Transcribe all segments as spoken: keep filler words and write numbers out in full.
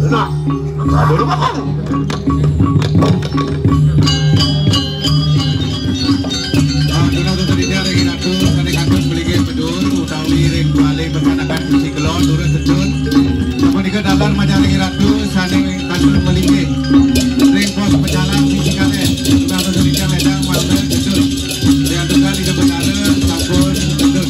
Nah, aduh, lu makan. Nah, kula tutur ida ring Ratu sané kantun mligi pedun utawi ring bale peternakan sisi kelon durus sedun. Sapunika taler majeng ring Ratu sané kantun mligi ring pos pecalang sisi kalih. Kula tutur ida ledang malih sedun. Riantukan ida betara sampun sedun.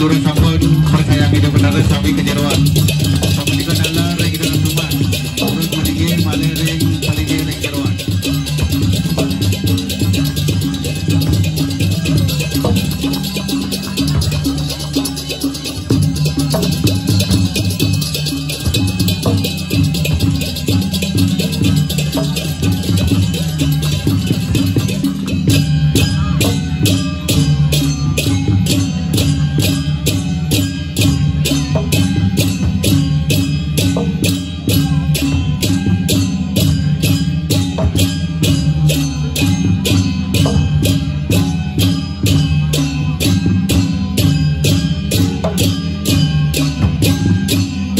Turun sampun percaya hidup benar sami kejeroan. Sampun dikon dalar ring dalam rumah. Turun palinggih malih ring palinggih ring jeroan.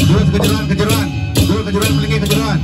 Dua kejeroan, kejeroan. Dua kejeroan, melingkar kejeroan.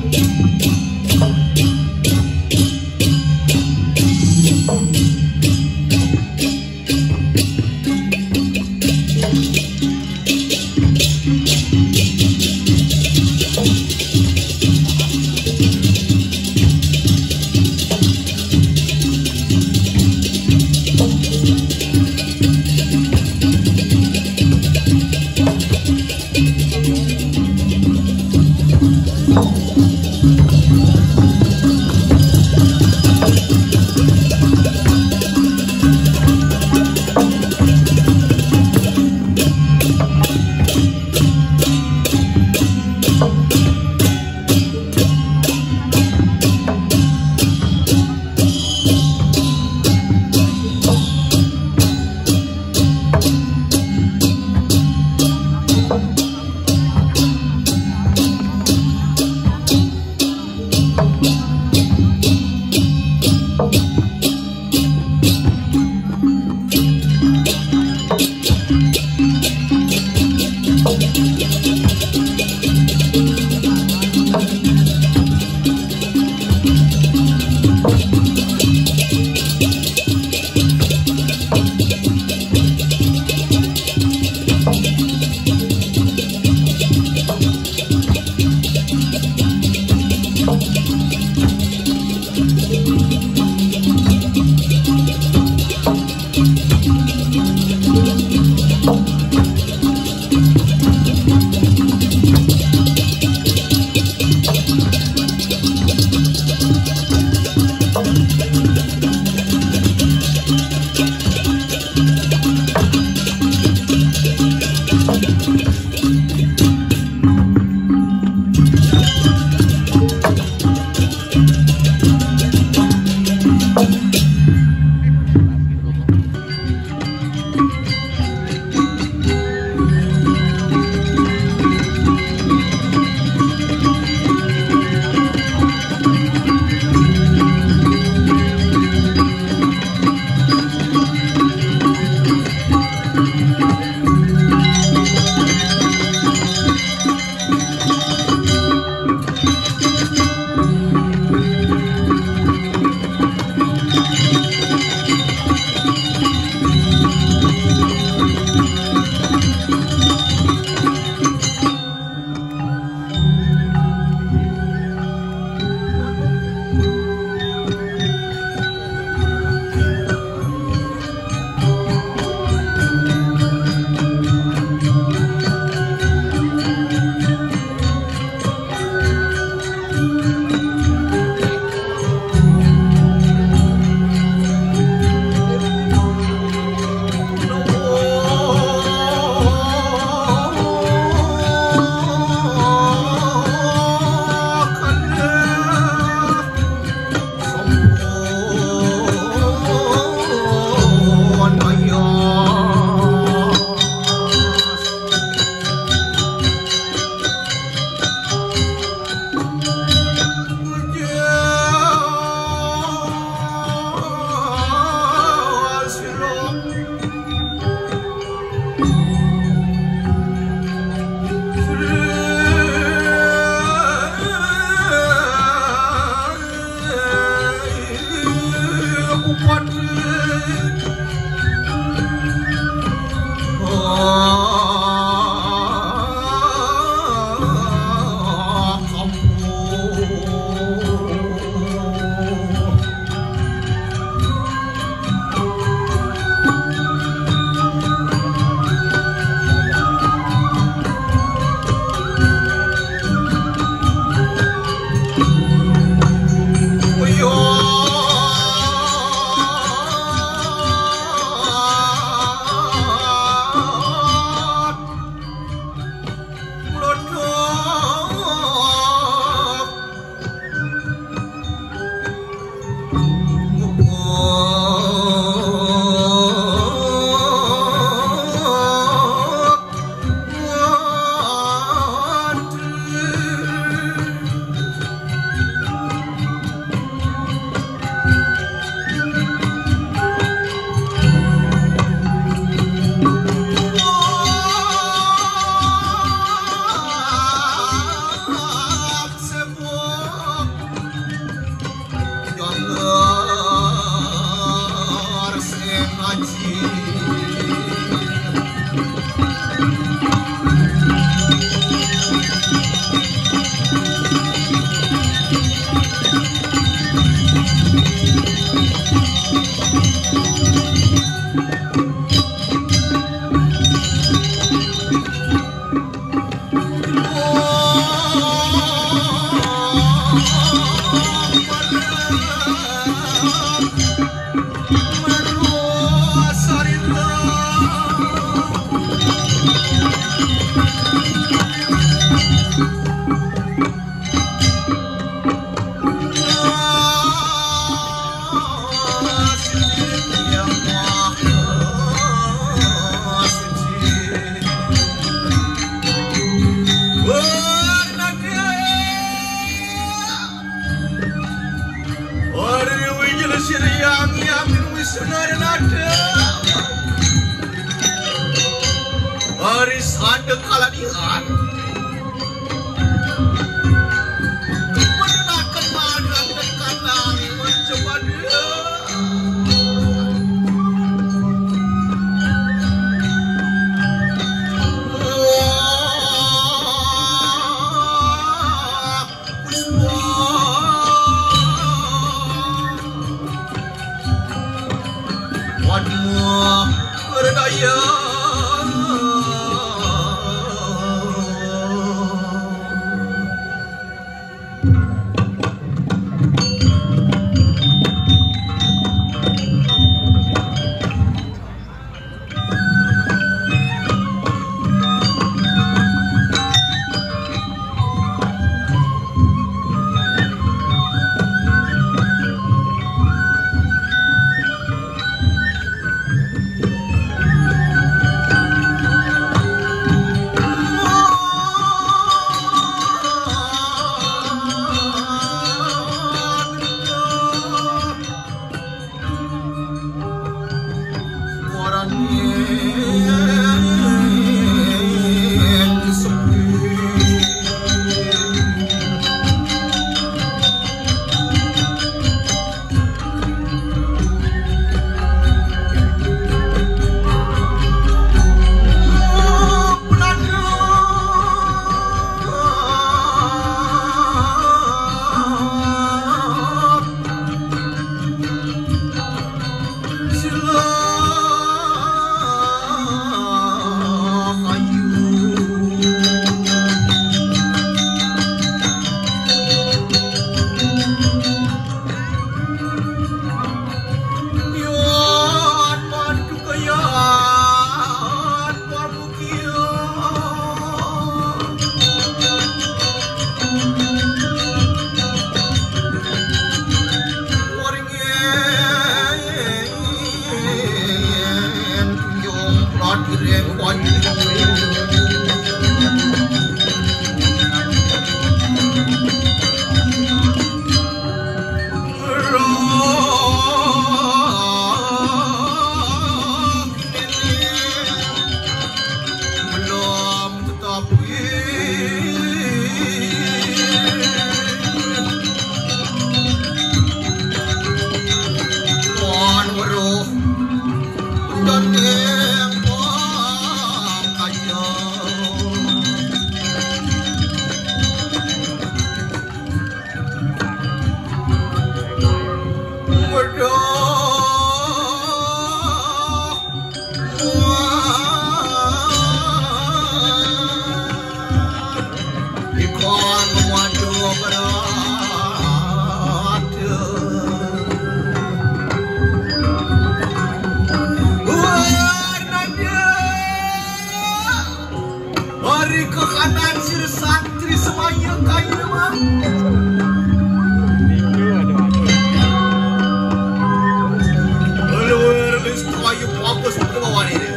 Ari wijil siriang yang wisnar nada. Ari sadek kaladian. Menenakan madan dan kandang mencepada. Waduh, berdaya. Tapi tuan weruh dan nembang kaja. Wedah. Ari kekanan sir santri semaya kaya mah. Luar biasa kaya bagus perlawan ini.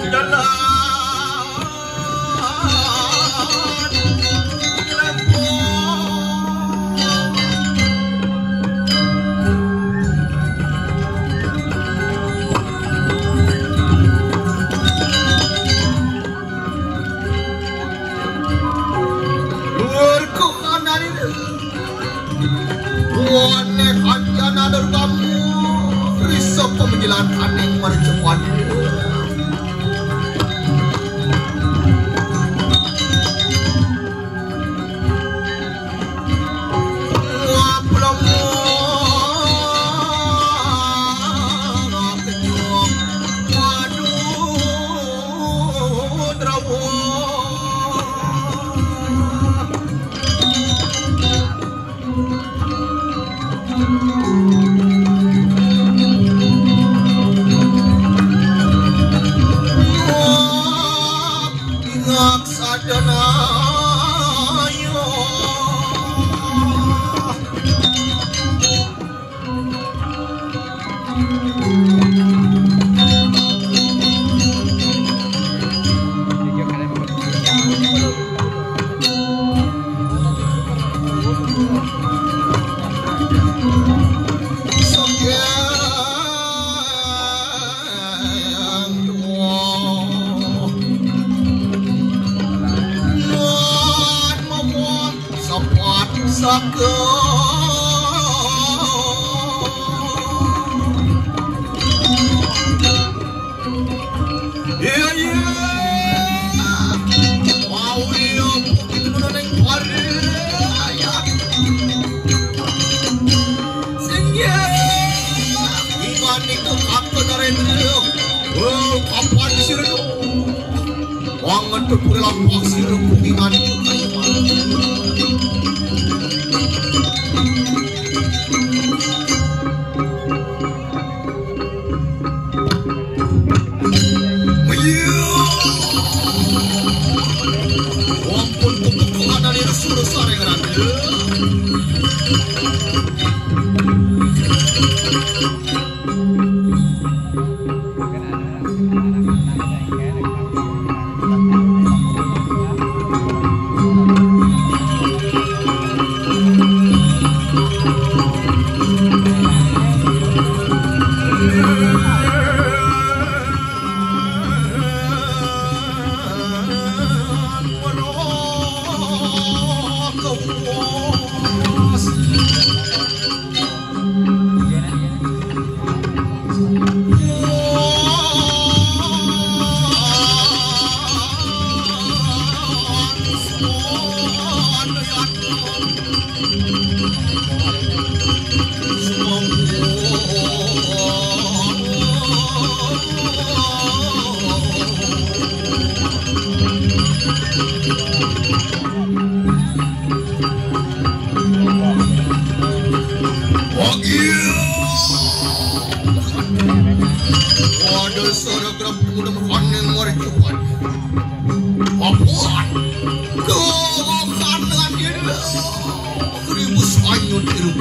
Dalam Luar kok kanan ini. Wane kancana derbamu. Risep pembilan kaning mercepuan. Iya, iya. Mau iya, bukit dulu, Neng. Waduh, ya. Sing, ya. Iman itu apa, Narendra? Oh, kapan sih, Reno? Wangen tuh perilaku sih, Reno. Iman itu kayak mana? Waduh, suara gerak pemuda mekaning mari cepat. Apuan. Tuh, kanan ini. Seribu sayun hirup.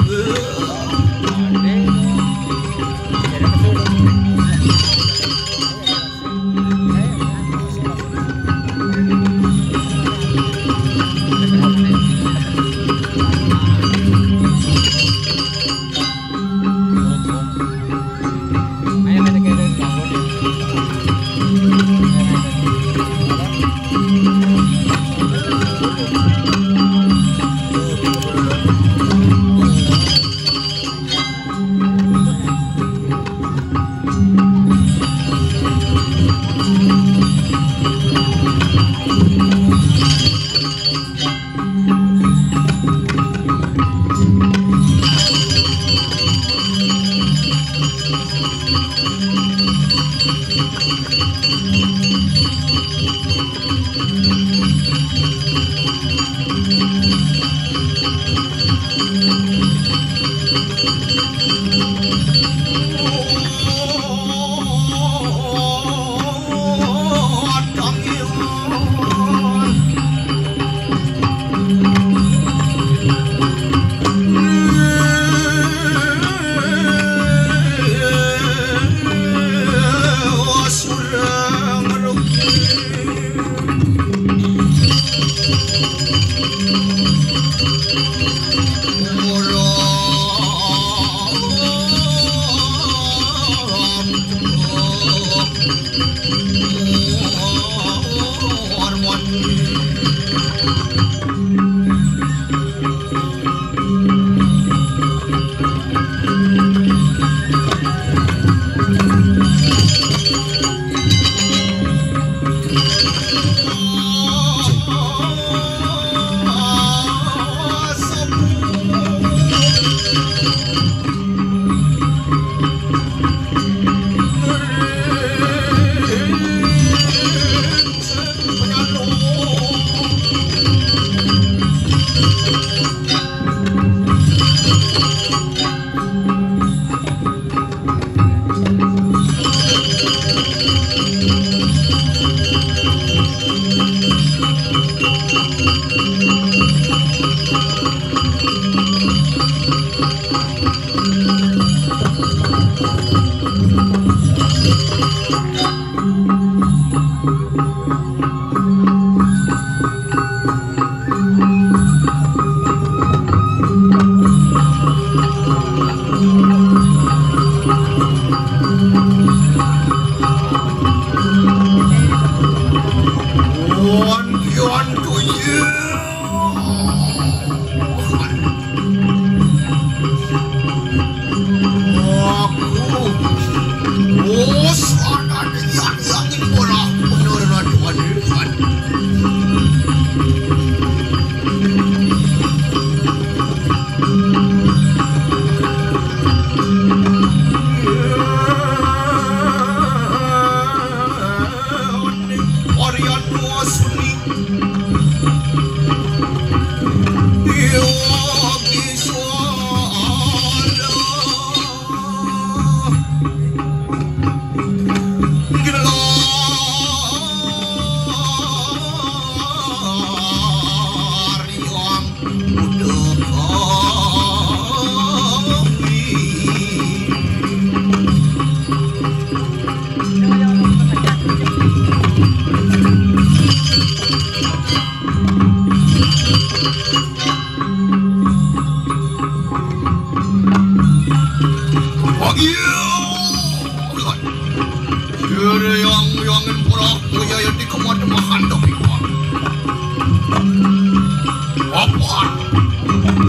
Jere yang yang pura kuya ya di kemana makan tapi apa?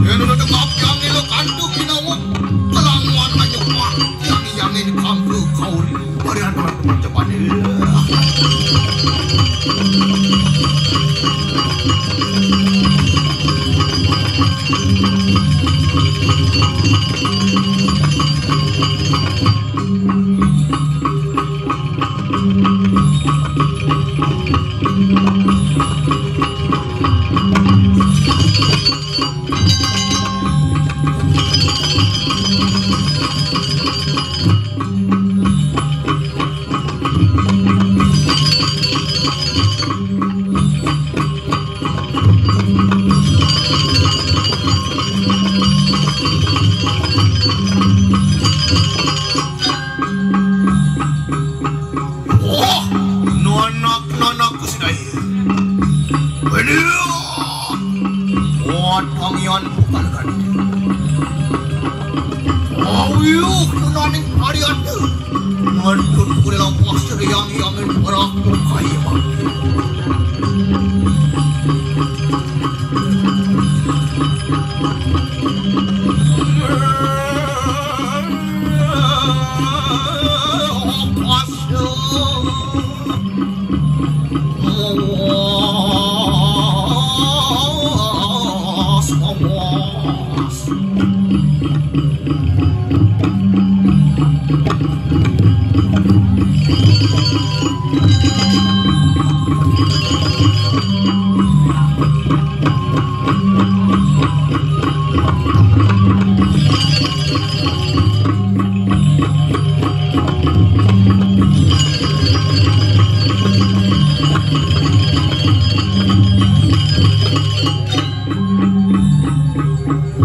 Yang udah tengah yang ini kantuk kinawa kelamuan aja wah yang yang ini kampung kauri barian orang teman cepat. Wah, nonak-nonak ku sidai. Aduh. Watang yan bukan kan. Awiuh, nonaning varian. Ngentut kula pas yang yang berak bukai.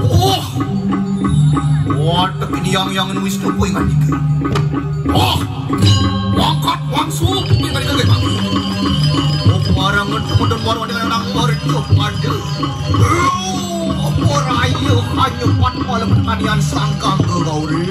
Oh, waduh, ini yang yang nulis tuh gue nggak dikit. Oh, wangkat wangsul, ini nggak dikit. Oh, barang temen dan warung dengan anak murid tuh pada. Oh, ora ayo hanya pat malam pertanian sangkang ke gauri.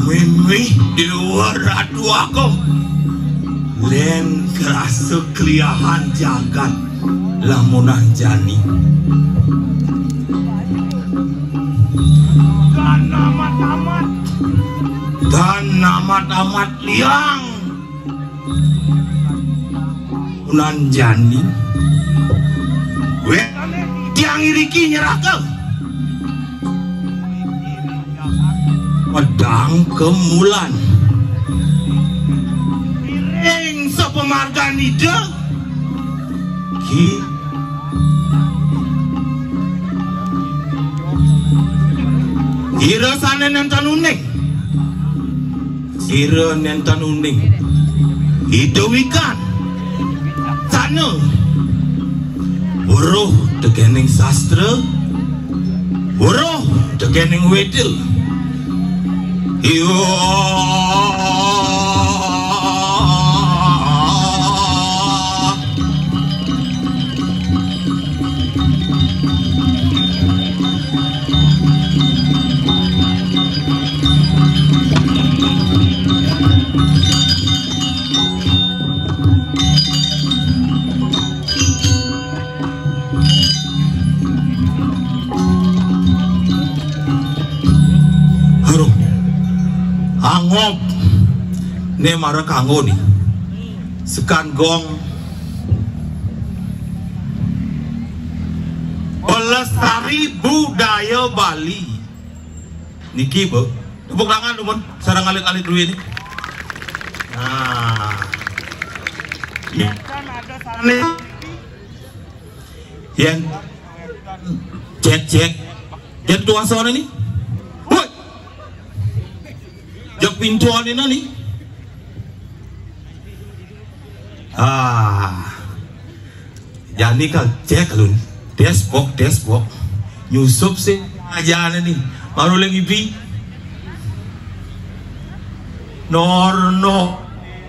Mimih Dewa Ratu Agung. Lén krasa kliahan jagat lamunang jani. Dan amat-amat. Dan amat-amat liang. Nan jani. Wéh, tiang iriki nyeraka. Pedang kemulan. Ring sapamargan Ida. Ki. Ira sané nénten uning. Sira nénten uning. Ida wikan. Sana. Weruh tekéning sastra. Weruh tekéning Wéda. Iya. Aduh, angob né mara kanggo ni. Sekan gong pelestari budaya Bali. Niki, Bu. Tepuk tangan, dumun. Sareng alit-alit duwé ni. Nah. Yén ada sané. Yén cék, cék. Yén tuasa ni. Woi. Jek pintuané ni. Ah. Jani kal cék alun. Tés bok, tés bok. Nyusup sih ajané ni. Baru lagi bi. Nor no.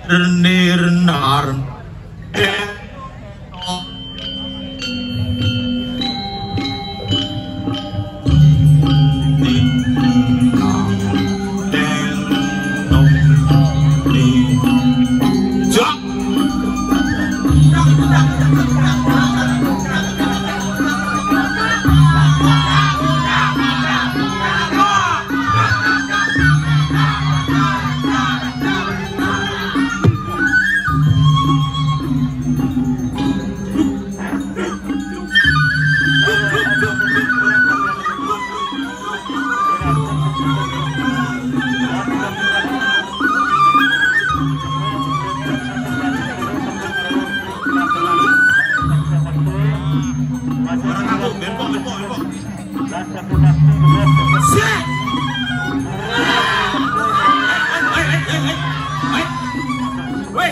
Renir nar. Wéh,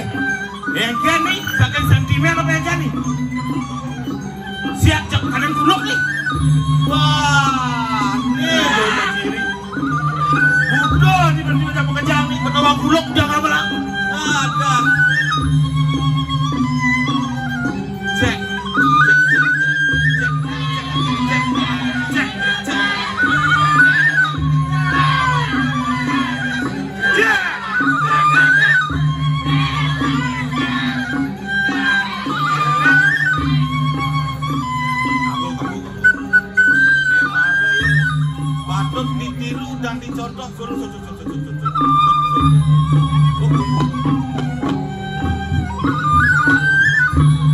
éngkén ni, saking sentimen apa éngkén ni? Siap cek kanan kuluk ni. Wah, ni lho, Pak Giri. Butuh ni berarti macam pekejang ni, ketawa kuluk jangan malah. Ada. Cek. Patut ditiru dan dicontoh.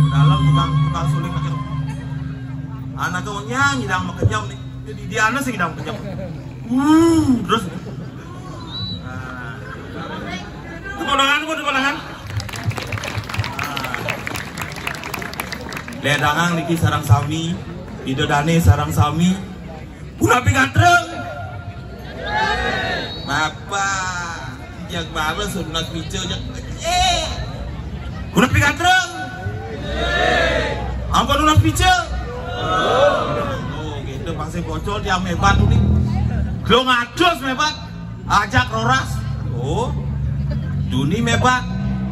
Dalam tukang, tukang suling aja. Anaknya nyidang makenyem nih. Jadi dia anak sih nyidang makenyem. Uh, terus. Nah. Tepuk tangan, tepuk tangan. Nah. Ledangang niki sareng sami, Ida Dané sareng sami. Punapi ganteng? Bapa, jak bales nunas pica jak. Eh. Punapi ganteng? Ampun nunas pica. Oh, gitu pasti bocor dia mebat uning. Glong adus mebat. Ajak roras. Oh. Duni mebat.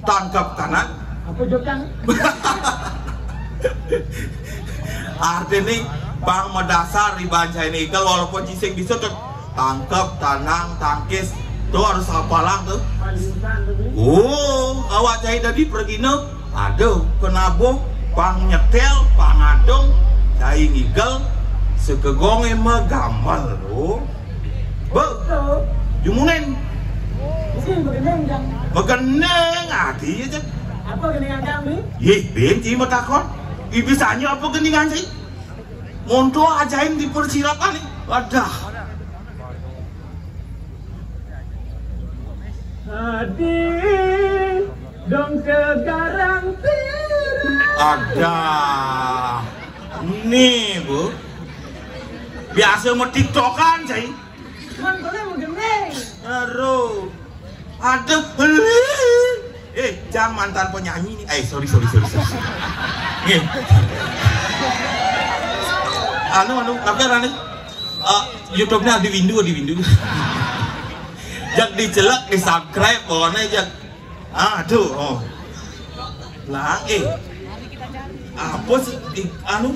Tangkep tanang. Apa jokang? Artiné pang madasar di bangsa ini, kalau walaupun cicing bisa tuh tangkep, tanang, tangkis, tuh harus hafalan tuh. Oh, awak cai tadi pergi no. Aduh, kenapa? Pang nyetel, pang adung, cai ngigel, sekegong emang gamal loh. Be, jumunin. Sing begeneng, Jang. Begeneng, ati ya, Jang. Apa geningan Jang, Bi? Yeh, ben, cai mau takon. Ibisanya apa geningan cai? Monto ajain di persilakan nih. Wadah. Adi dong ke garang. Ada. Nih, Bu. Biasa mau tiktokan, cai. Cuman boleh mau gendeng. Aduh. Aduh. Eh, Jang mantan penyanyi nih. Eh, sorry, sorry, sorry, sorry. Nih. Anu, anu, tapi nih. Eh, YouTube-nya di Windu, di Windu. Jak dicelek, di subscribe, pokoknya jak. Ah, tuh, oh. Lah, eh. Apa sih, di, anu,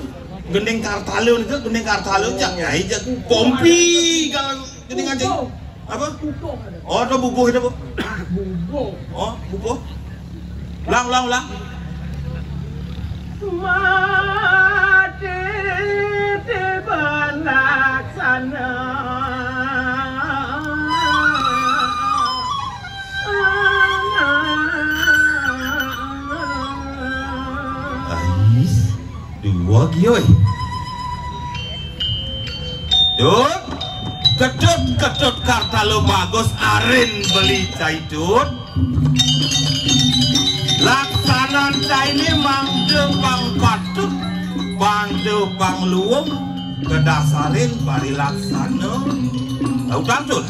gending kartalun itu, gending kartalun, jak, ya, jak, pompi, kalau gending aja. Apa? Oh, ada bubuh itu, Bu. Bubuh. Oh, bubuh. Ulang, ulang, ulang. Mati di belaksana. Ais, dua gioi. Dut, kedut, kedut kartalun bagus arin beli cai dut. Laksanan cainé mangda pang patut, mangda pang luung, kadasarin parilaksana. Lautantun.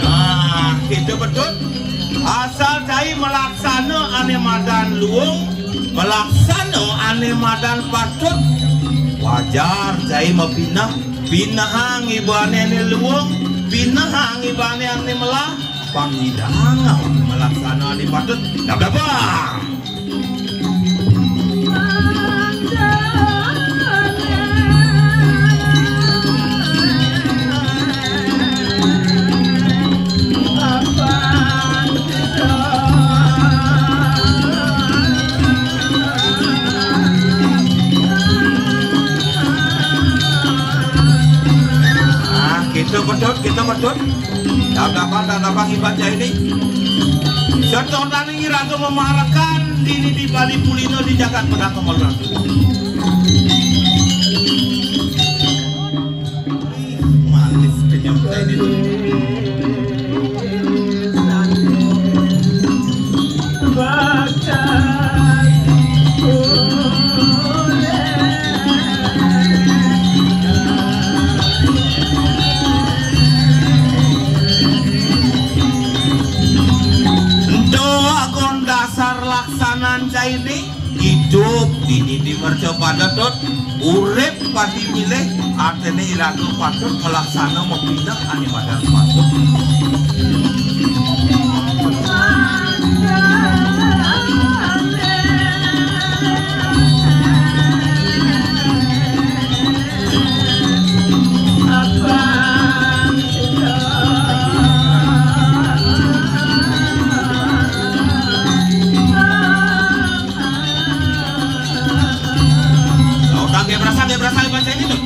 Nah, kéto betul. Asal cai malaksana ané madan luung, malaksana ané madan patut, wajar cai mapineh, pinehang ibané ané luung, pinehang ibané ané melah, pang nyidang malaksana ané patut. Dab-dabang. Ah, kéto betul, kéto betul. Dab-dabang, dab-dabang ibadah ini. Satotaning iraga mamarekan dini di Bali Pulina di jagat Pedang Kembalan. Manis kenyam ini. Ento agon dasar laksanan cainé, idup dini di mercapada, Tut, urip pati milih, artiné iraga patut malaksana mapineh ané madan patut. Otak dia berasa, dia berasa baca ini tuh.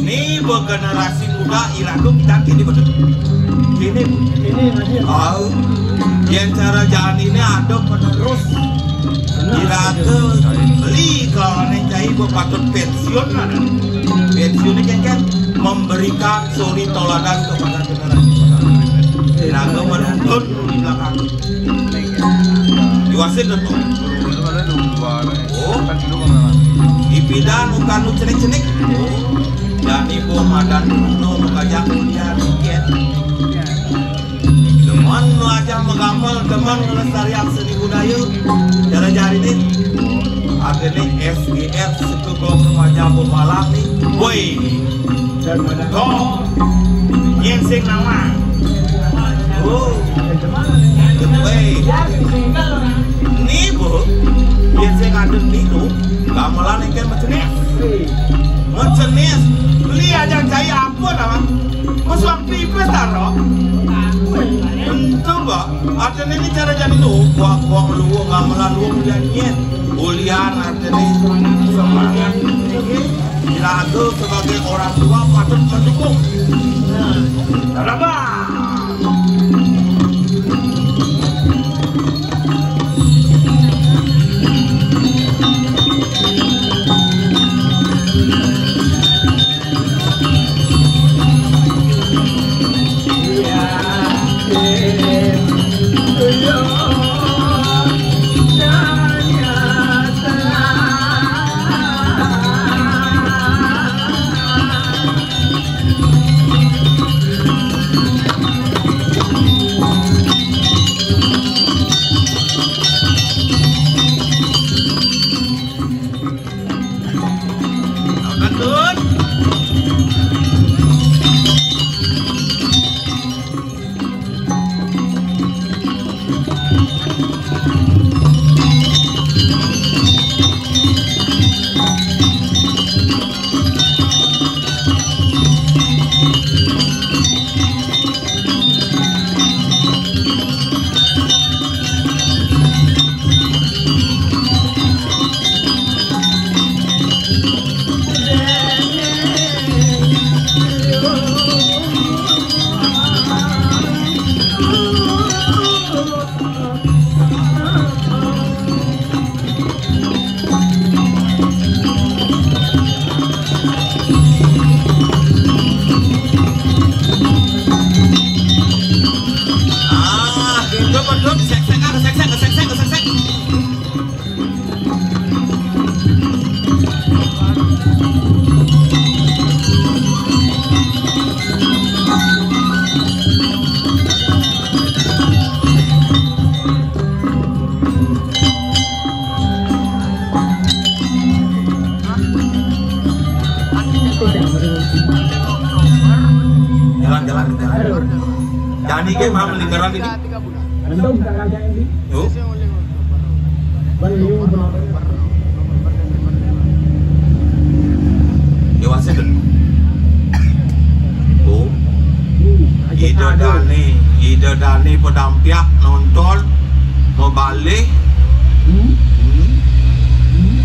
Nih, buat generasi muda, iraga kita kini betul. Kini, kini lagi. Oh, yang cara jalan ini ada penerus. Iraga beli kalau nih cai buat patut pensiun lah. Pensiun ini kan, kan memberikan suri toladan kepada generasi muda. Iraga menuntun di belakang. Diwasin to. Oh. Ipidan ukan nu cenik-cenik. Oh. Jani bo madan nu makajang kuliah tiket. Demen nu ajah magamel, demen ngelestarian seni budaya. Cara jari nih. Artinya S G R suku gong remaja Bumbalang nih. Woi. Tuh, nyén sing nawang. Oh, baik. Nih, Bu, nyén sing ngadeg nitu, gamelan engkén macenis. Macenis, beli aja cai apa nawang. Mas waktu itu taro. Entu, Mbak. Artinya ini cara jadi tuh, buang-buang lu, gamelan lu, ulian nyén. Ulian artinya semangat. Iraga sebagai orang tua patut mendukung. Kenapa? Jalan-jalan. Jani ke mah melingkaran ini. Yuk. Dewasa deh. Tuh. Ida Dani, Ida Dani pedampiak nonton, mau balik. Hmm? Hmm?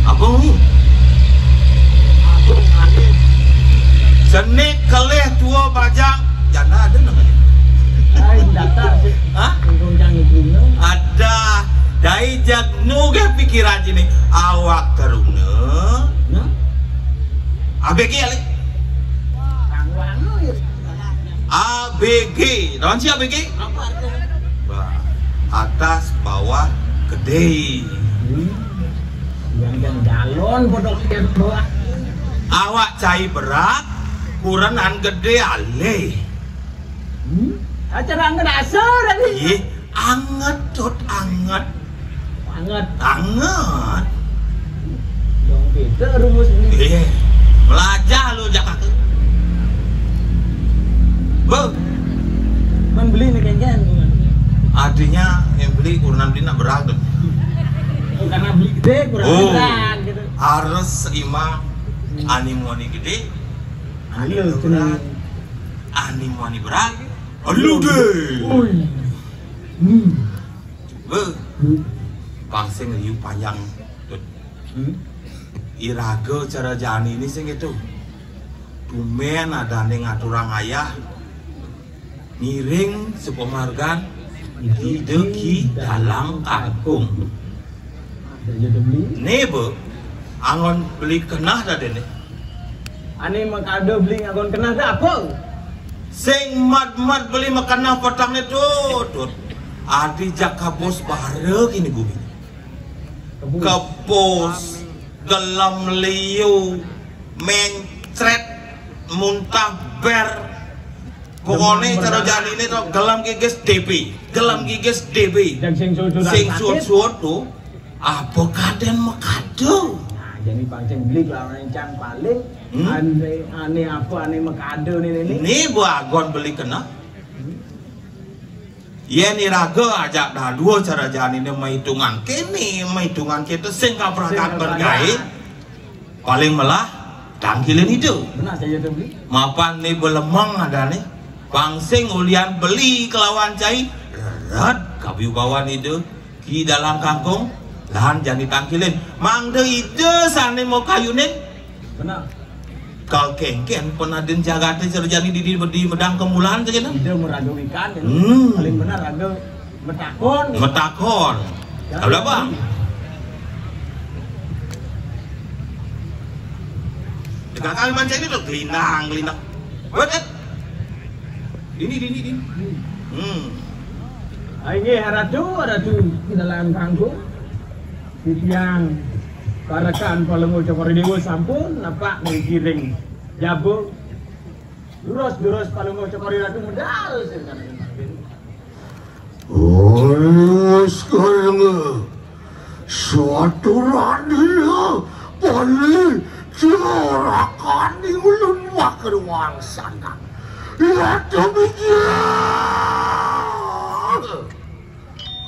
Apa mu? Senik kelih tua bajang. Janda ada namanya. Ai, datar sih. Hah? Gunjang ibunya. Ada. Dai jagnu ge pikiran sini. Awak teruna. Nah? A B G alih. Tangguh anu ya. A B G. Lawan si A B G? Apa artinya? Bah, atas, bawah, gede. Hmm. Yang, yang galon bodoh yang bawah. Awak cai berat, kurenan gede alih. Hmm? Acara anget asa tadi. Iya, anget, Dot, anget. Anget. Anget. Dong, beda rumus ini. Iya. Melajah lu, jak aku. Be. Man beli nih, kengken. Artinya, yang beli, kurenan beli nak berat, Dot. Oh, karena beli gede, kurang Oh. Berat, gitu. Harus seimbang. Hmm. Ani moni gede, ani Iya, moni berat. Benar. Ani moni berat. Aduh deh. Ui. Hmm. Be. Hmm. Pang sing riu panjang. Hmm. Iraga cara jani ini sing itu. Tumen ada ning aturang ayah. Ngiring sepamargan di deki dalam kangkung. Jadi demi Nih, Bu, anggon beli kenah dah dene. Ane mengkada beli ngagon kenah dah apa? Sing mat-mat beli makanah petang nih, Dut, Dut. Adi jaka bos bareng ini bumi. Kebus. Kebus, gelem liu, mencret, muntah ber. Pokoknya cara jani ini tuh gelem gigis D B, gelem gigis D B. Dan sing suut-suut Sing sakit. Suut-suut tuh, apa kaden mekado? Nah, jadi pancen beli kelawan cang paling Hmm? Ane, ane apa, ane mekado nih, nih, nih. Ini bagon beli kena. Yen iraga ajak dadua cara jani ini maitungan kene, maitungan kita sing kaprakan Sing bergawe, kaprakan. Paling melah tangkilin ida. Benar saja tuh, Bli. Mapan ni belemeng ada ni. Pangsing ulian beli kelawan cai, red kabiubawan ida, ki dalam kangkung, lan jani tangkilin. Mangda ida sane mau kayunin. Benar. Kal kengken penadin jagate cara jani di, di, di medang kemulan saja nah. Ida meraga ikan, Hmm. Paling benar raga metakon. Metakon. Jangan Kalau apa? Dekat kali mancing ini tuh gelindang, gelindang. Wet, wet. Ini, ini, ini. Hmm. Ah, inggih, Ratu, Ratu, di dalam kangkung. Titiang, parekan Palungguh Cokor Dewa sampun, napak ngiring jaba. Durus, durus, Palungguh Cokor Ratu medal, sing Wes karenge suatu radina pali corakane ulun wakil wangsana. Ya demikian.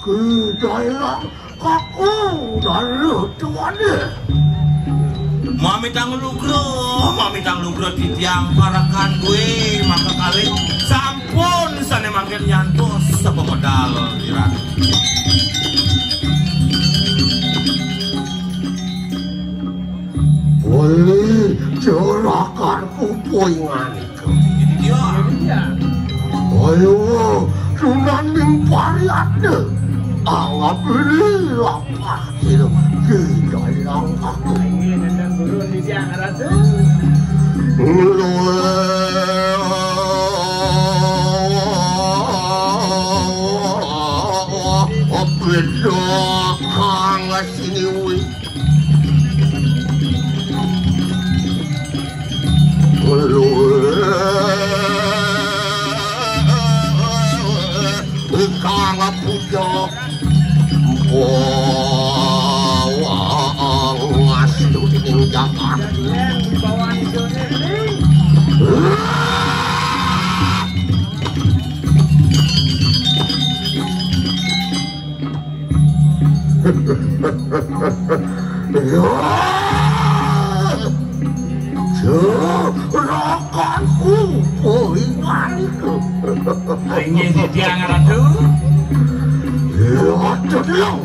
Kedailang kaku dalu tuane. Mamitang lugra, mamitang lugra titiang parekan gue maka kalih sampun sane mangkin nyantos sepemedal dirang. Oleh juragan pupuingan. Iya. Ayo, tunaning pariate. Anggap ini lapar. Tidak, tidak langkah. Ini nendang guru di siang ratu. Lho, beda kang sini, wih. Kang puja bawang asli ning jagat. Rakanku, poinganku. Inggih titiang Ratu. Ya, Ratu.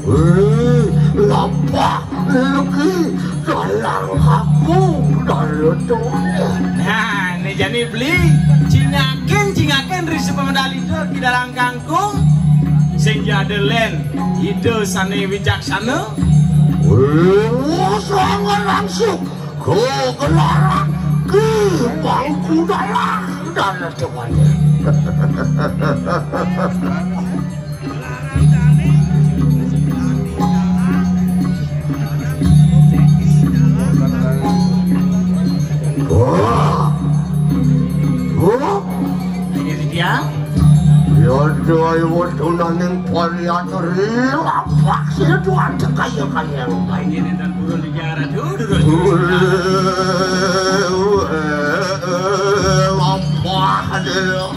Eh, lampah lagi dalang aku, Ratu. Nah, né jani beli, cingakin, cingakin ri sapamedal Ida Ki Dalang Kangkung. Sing ja ada lén, Ida sané wicaksana. Eh, sangat langsung. Kagelaran Ki Mangku Dalang dan lawan. Wah. Wah. Ini dia. Ya, Dewa Tunaning Pariatri, lapak sira tuan kaya-kaya. Ini dan burung di jalan dulu, dulu. Lapak dia.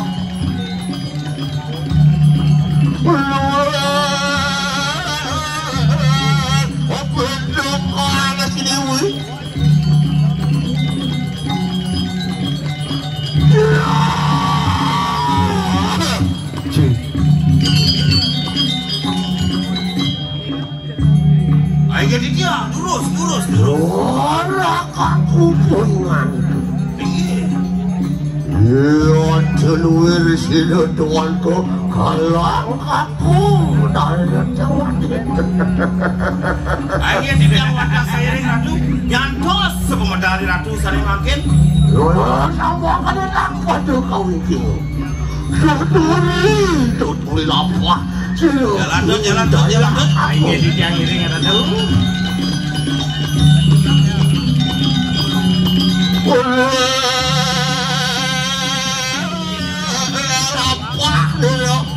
Apa dong anak si Dewi? Ayo jadi dia, lurus, lurus, lurus. Ora kaku pungan. Iya. Iya, deluir sila tuanku, kalang kaku dari Jawa. Ayo jadi dia wadah sairing Ratu, nyantos sepemedari Ratu sari mangkin. Lurus, sama kena tak pada kau iki. Tuturi, tuturi lampah. Jalan, Dut, jalan, Dut, jalan, Dut. Ayo, di tiang iring, ada, Dut. Lampah, Dut.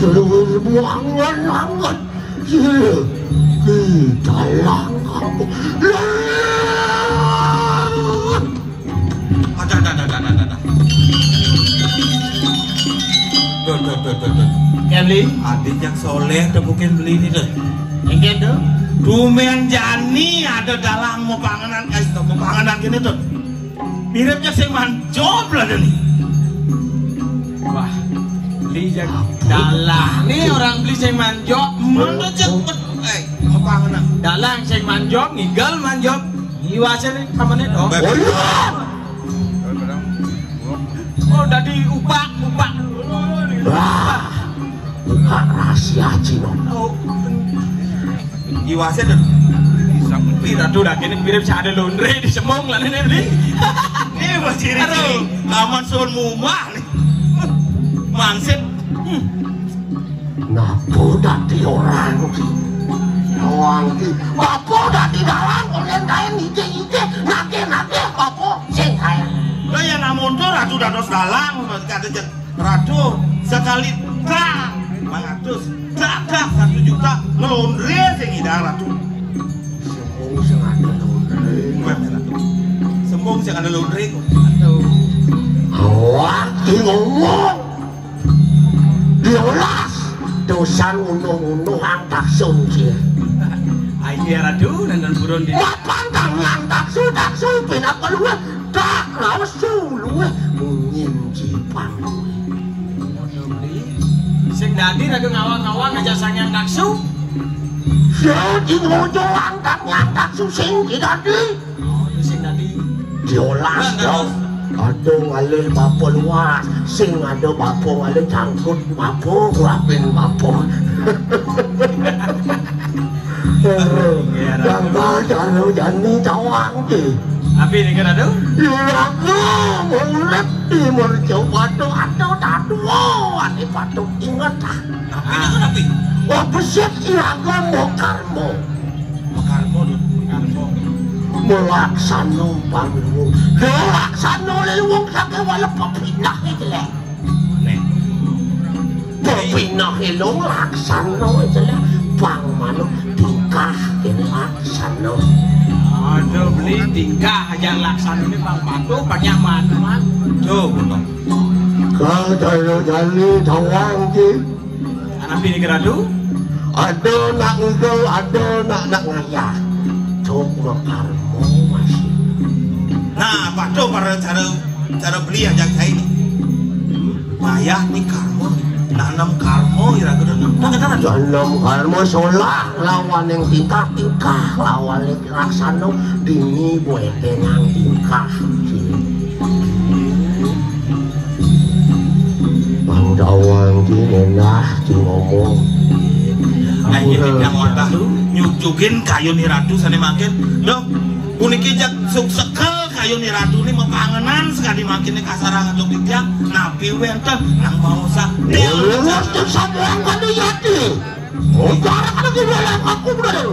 Terus buangan anget. Iya, kita langkah. Ada, ada, ada, ada, ada, ada. Duh, duh, duh, duh, duh. Kemli? Adi yang soleh, tepukin beli ini, tuh. Inggih, tuh. Tumben jani ada dalang mau panganan, eh, mau panganan gini, tuh. Miripnya sing manjop lah, Dani. Wah, beli yang dalang. Nih orang beli sing manjop. Mana cepet, eh, mau panganan. Dalang sing manjop, ngigel manjop. Ngiwase nih, kamane, dong. Oh, iya. Oh, dadi upak, upak. Wah, buka rahasia Cina. Oh. Iwase, Dut. Pira tuh dah kene mirip sing ada londre di semong lah ini, Bli. Ini masih ini. Aduh, lawan sun mumah nih. Mangsit. Hmm. Napa dadi orang ki? Orang ki. Apa dadi dalang kok yen kae ngike-ngike, nake-nake apa sing kae? Lah ya namun to ratu dados dalang, kate jen ratu sekali dak mangatus, dak, dak satu juta ngelondre sing ida ratu. Sembung sing ada londre. Wah, ratu. Sembung sing ada londre kok. Aduh. Awak ki ngomong. Diolas dosan ngono-ngono ang taksun cie. Ayo ratu nonton burung di. Mapan tangan taksu, taksu pinapa luwih? Tak rasu luwih munyin cipang luwih. Sing dadi ratu ngawang-ngawang aja sangyang taksu. Sing ngojo ang tangan taksu sing dadi. Oh, sing dadi. Diolas, nah, dong. Ada ngalih bapa luas, sing ada bapa ngalih jangkut bapa, kurapin bapa. Tanggal jani tawang ki. Api ni kena tu? Iraga murip di mercapada ada dadua ane patut inget. Api ni kena api? Wah, besit iraga makarma. Makarma tu, makarma. Malaksana pangluwung. Dia laksana lelungan saking wala pepinah ni jelek. Pepinah ilung laksana jelek. Pang manuk tingkah laksana. Aduh, beli tingkah aja laksana ni pang patuh, pang nyaman, man. Tuh, betul. Kal jalo jali tawang ki. Anak bini keradu? Ada nak ngigel, ada nak, nak ngayah. Cuk makarma masih. Nah, patuh para cara, cara beli aja kayak ini. Ngayah ni karma, nanam karma iraga nanam. Nah, kata nanam. Nanam karma solah lawan yang tingkah, tingkah lawan yang laksana, dini buat tenang tingkah. Pang tawang ki ngenah ki ngomong. Nah, ini yang wadah nyucugin kayun Iratu sane mangkin. Dok, puniki jak suksekel kayun Iratu ni mapangenan sakadi mangkin ni kasarang antuk titiang. Napi wenten nang maosak? Lurus tu sampeyan kada yati. Ujar kada kiblat aku bener.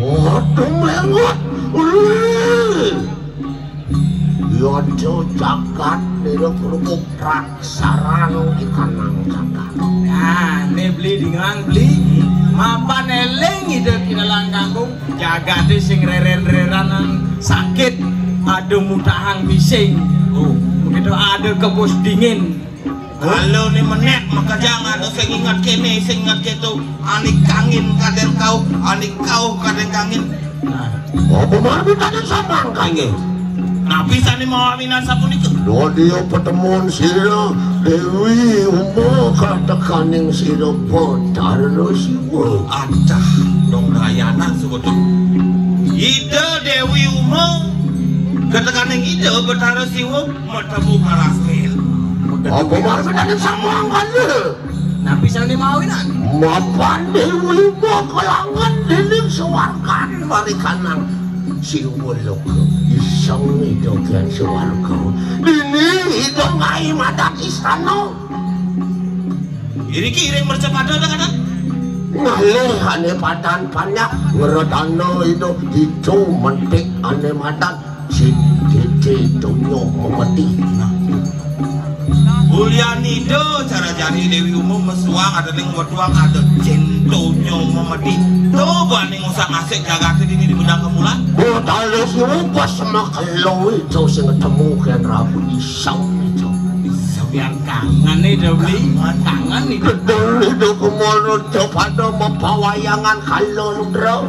Waduh, melengot. Wih. Yada jagat nira kerupuk rak sarang ikanang jagat. Nah, ne beli dingelang beli. Mapan eling Ida Kinalang Kangkung, jagate sing reren-reran sakit, ada mutahang bising. Oh, begitu ada kebus dingin. Kalau ni menek makajang ada sing ingat kene, sing ingat keto, anik kangin kaden kau, anik kau kaden kangin. Nah, apa malu tadi samang kangin? Napi sane mawa winan sapunika? Lo dia pertemuan sira Dewi Uma katekaning sira Betara Siwa. Adah, dong dayanan sebetulnya. Ida Dewi Uma katekaning Ida Betara Siwa matemu karasmil. Apa maksudane samang kala? Napi sane mawinan? Mapan Dewi Uma kalangan dening sawargan marikanang Siwa loka. Iseng ida kyan sawarga. Dini ida ngai madan istana. Iriki iring mercapada dah kata. Ngalih ane padan panyak ngredana ida ditu mentik ane madan. Cinta donya memeti. Nah. Ulian ida cara jani Dewi Uma mesuang ada ning wetuang ada cinta donya memeti. Coba ning usah ngasik jagate dini di benang kemulan. Betara Siwa pas makelo ida sing ketemu kyan Rabu Isau ida. Sampeyan kangen nih, Dobli. Kangen nih. Kedul ida kemana pada mapawayangan kala ludra.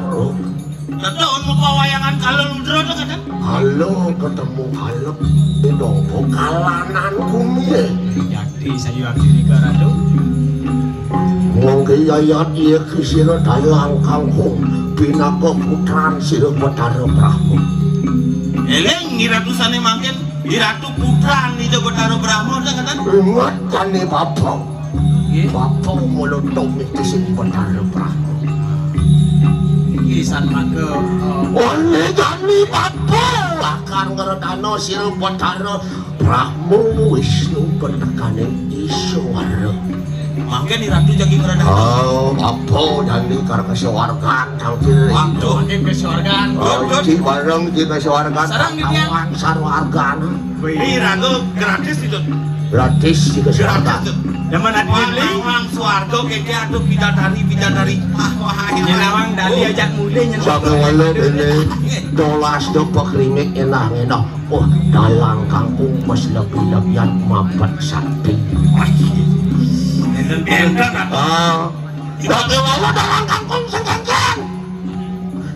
Tetuhun mapawayangan kala ludra to, Kaden? Kala ketemu kalep ida pokalanan kumiye. Jati sayu akhirika, Ratu. Mangke yayat iya kisira dalang kangkung pinaka putran sira Betara Brahma. Eling, Iratu sane mangkin, Iratu putran Ida Betara Brahma, to, Kaden? Ingat kane bapa. Nggih. Bapa mula tumit sing Betara Brahma. Nggih, san mangke, eh, oleh jani bapa lakar ngredana sira Betara Brahma Wisnu Betekaning Iswara. Mangke ni Ratu jagi ngredana. Oh, bapa jani kar kesuwargan, tangkil. Waduh, mangke kesuwargan. Oh, di bareng di kesuwargan. Sareng di tiang. Kawan sarwargan. Wih. Ih, Ratu, gratis itu. Gratis di kesuwargan. Gratis itu. Zaman ati beli. Wang swarga keke aduh bidadari, bidadari. Ah, wah, ayo. Nyenawang dadi ajak mulih, nyenawang. Sampai walau ini dolas do pekrimik enah-enah. Oh, dalang kangkung pas lebih-lebihan mapet sakti. Wah, enten, enten, Ratu. Ah, sampai walau dalang kangkung sing kenceng.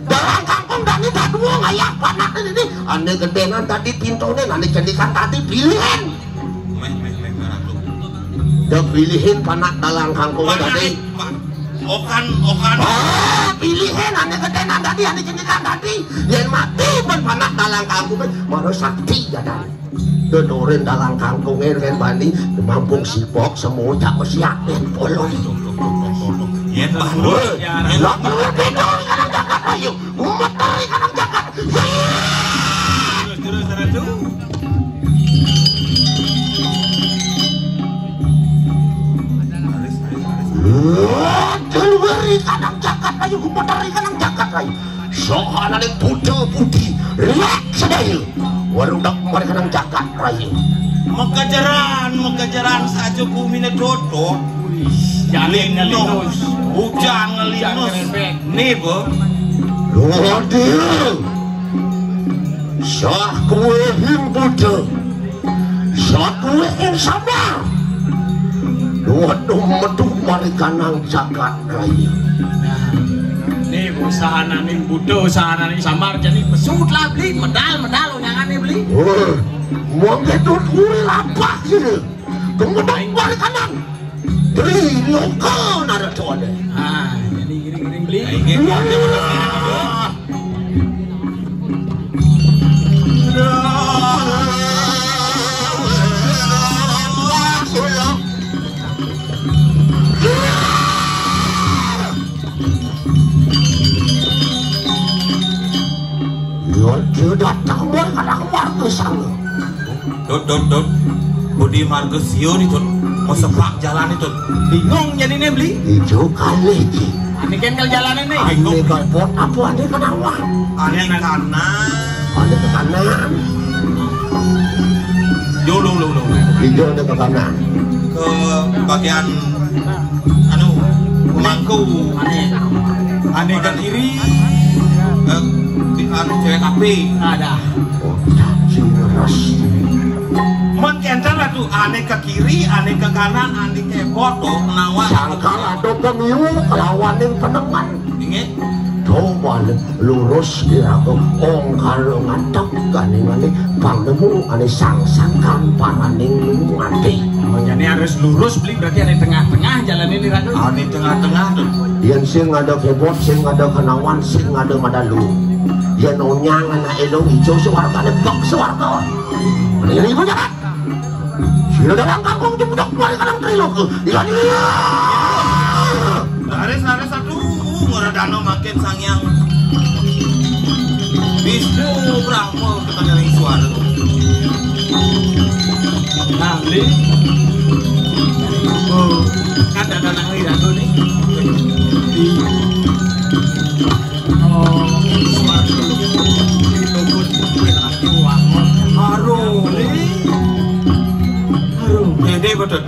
Dalang kangkung dani dadua ngayah panak dini. Ane gedenan tadi pintune, ane cendikan tadi pilihan. Meh, meh, meh, Ratu. Da pilihin panak dalang kangkung tadi. Panak, Pak. Okan, okan. Ah, pilihan ané gedénan dadi, ané cengikan dadi. Yén mati ben panak dalang kangkungé, mara sakti jadari. Denorin dalang kangkungé yén bani, mampung sibok semua cak siap yén polong. Yén bani, lah perlu beda kadang jagat ayo. Umat tari kadang jagat. Terus, terus, terus. Keluar ikanang jagat ayo, kuputar ikanang jagat ayo. Sohana ning buta budi, riak sedaya. Warung tak kemarin kanang jagat ayo. Mekejeran, mekejeran saja kumine dodo. Jaling linus, bujang linus. Niba. Luar dia. Sah kuwe hing buta. Sakuwé ing samar. Waduh, metu mari kanang jagat raya. Nah, ini usahananing buta, usahananing samar, jani pesut lah beli, medal, medal unyangané beli. Wah, monggo tuh kuwi lapak sini. Kemudian mari kanang. Triloka naradone. Ah, jadi iring-iring beli. Iya. Yo, dia datang, boy, kadang warga sana. Dut, dut, dut. Budi marga sia ni, Dut. Mau sepak jalan ni, Dut. Bingung jadiné beli. Ijo kali iki. Ini kan kalau jalanan nih. Ini kok pot apa ini kenawan? Ini kanan. Ini ke kanan. Yo, lo, lo, lo. Ijo ini ke kanan. Ke bagian anu, pemangku. Ané ke kiri. Eh, di anu cewek kafe. Ada. Oh, cacing ras. Mon kenten lah tuh, ané ke kiri, ané ke kanan, ané ke bodo, nawa. Sangkal ada pemiu kelawaning peneman. Inggih. Coba lurus kira ongkar ngadeg kaningane panemu ane sangsangkan paraning mati. Makanya harus lurus beli berarti ada tengah-tengah jalan ini Ratu. Ane tengah-tengah tuh. Yen sing ada kebot, sing ada kenawan, sing ada madalu. Yen onyang anak elong ijo swargane bek swarga. Ini ibu jahat. Sira dalang kangkung jebudok mari kadang triloka. Iya, iya. Laris, laris, aduh, ngora dano makin sangyang. Wisnu Brahma ketanya ring suara. Nah, beli. Oh, kan ada nang ira tuh nih. Di Oh, swarga. Aduh. Aduh. Dede betul.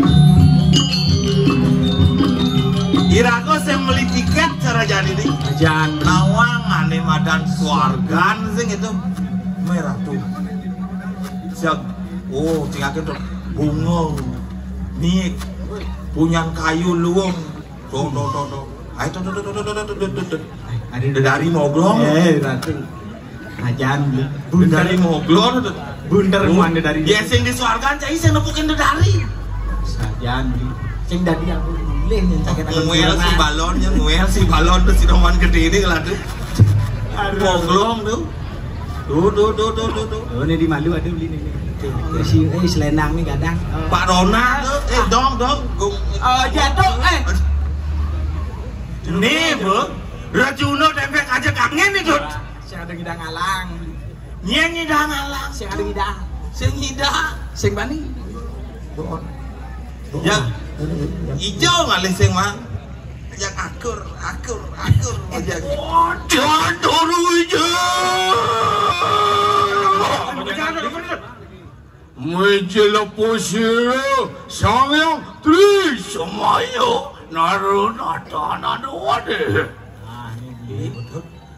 Iraga sing meli tiket cara jadi nih. Jan nawang ane madan swargan sing itu. Merah tuh. Siap. Oh, tinggal tuh. Bunga. Nik. Punyan kayu luwung. Tuh, tuh, tuh, tuh. Ayo, tuh, tuh, tuh, tuh, tuh, tuh, tuh, tuh. Ada dedari moglong. Eh, Ratu. Ajan, bunter. Dedari moglong, tuh. Bunter mana dari Ya, sing di swargan, cai sing nepukin dedari. Sajan, sing dadi aku milih yang sakit aku Nguel si balon, ya, nguel si balon, tuh, si roman gede ini, lah, tuh. Aduh. Moglong, tuh. Tuh, tuh, tuh, tuh, tuh, tuh. Oh, ini di malu ada beli nih. Oke, oke. Si, eh, selendang nih kadang. Pak Ronald, eh, dong, dong. Gua Oh, jatuh, eh. Nih, Bu. Rajuna dempet aja kangen nih, Dut. Sing ada ngidang alang. Nyén ngidang alang. Sing ada ngidang. Sing ngidang. Sing bani. Ya. Ijo ngalih sing mang. Yang akur, akur, akur. Yang Wadah turu ijo. Mejelepo sira Sang Hyang Tri Semaya naru natanan wadih.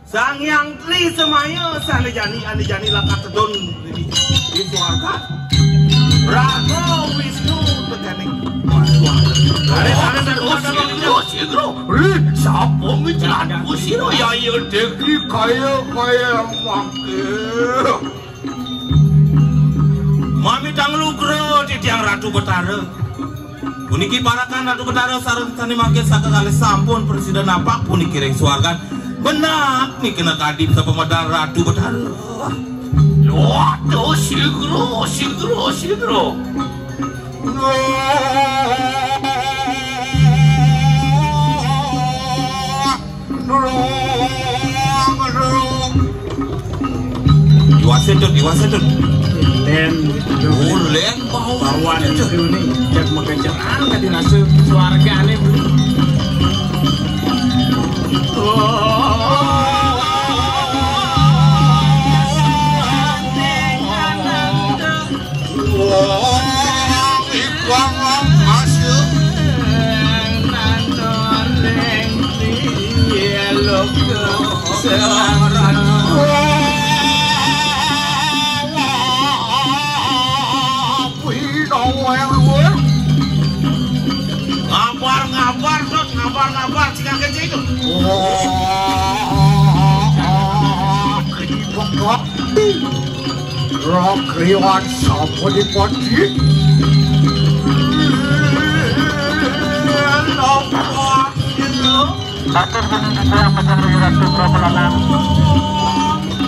Sang Hyang Tri Semaya sane jani ane jani lakat tedun di, di swarga. Raga Wisnu teganing swarga. Are sane sane Wisnu, Wisnu, ri, sapa micelan Wisnu ya ya degi kaya kaya mangke. Mami tang lugra titiang Ratu Betara. Puniki parekan Ratu Betara sareng sané mangkin saka kalih sampun prasida napak puniki ring suargan. Benak niki kena kadip sapamedal Ratu Betara. Waduh, sigra, sigra, sigra. Diwase, Tut, diwase, Tut. Lén. Oh, lén, bau. Bawaan itu nih, cek magejeran tadi nasi suargane. Oh. Wong ikang masuk. Ngabar, ngabar, Dot, ngabar, ngabar, sing akeh itu. Wah, ini bengkak. Ragriwan sampun dipati. Atur bumi dikira macam Ratu Prabu Lanang.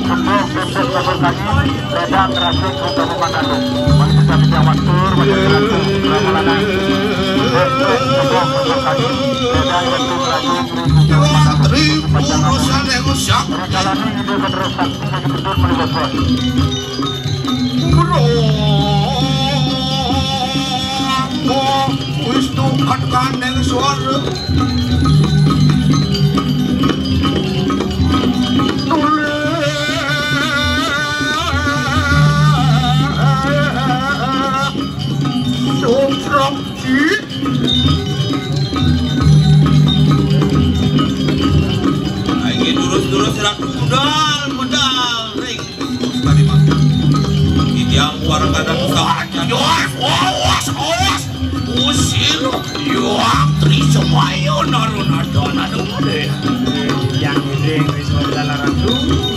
Sembah pimpin kabur kami, Redang Ratu Prabu Manado. Mari kita bijak waktu, macam Ratu Prabu Lanang. Sembah kabur kami, Redang Ratu Prabu Manado. Ratu Prabu Lanang. Rekalani ide penerus. Wis tukat kaning suara. Tulis. Sutrap. Ayo terus-terus ratu medal, medal ring. Titiang para kadang usaha. Awas, awas, awas. Usir yang Tri Semaya narunadana dulu. Yang ini Tri Semaya ratu,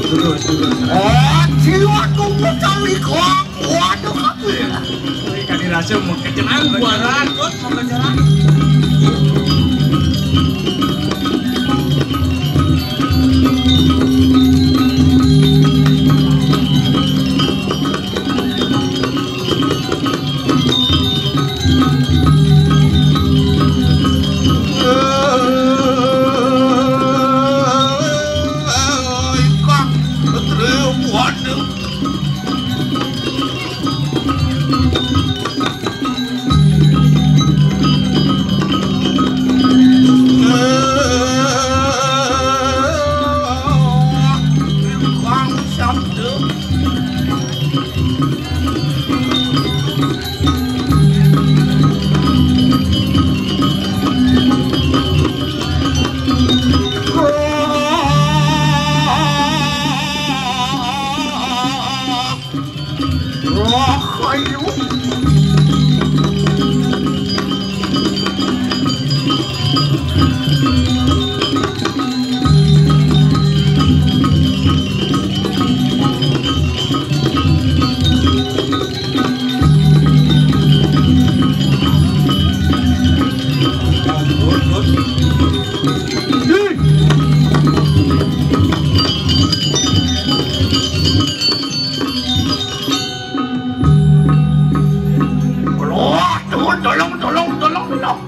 terus, terus. Oh, jiwa tunggu kali kok. Waduh, kabeh. Kuwi kan dirasa mengkecenan, buaran, kok mengkecenan. Wah, tolong, tolong, tolong, tolong, tolong.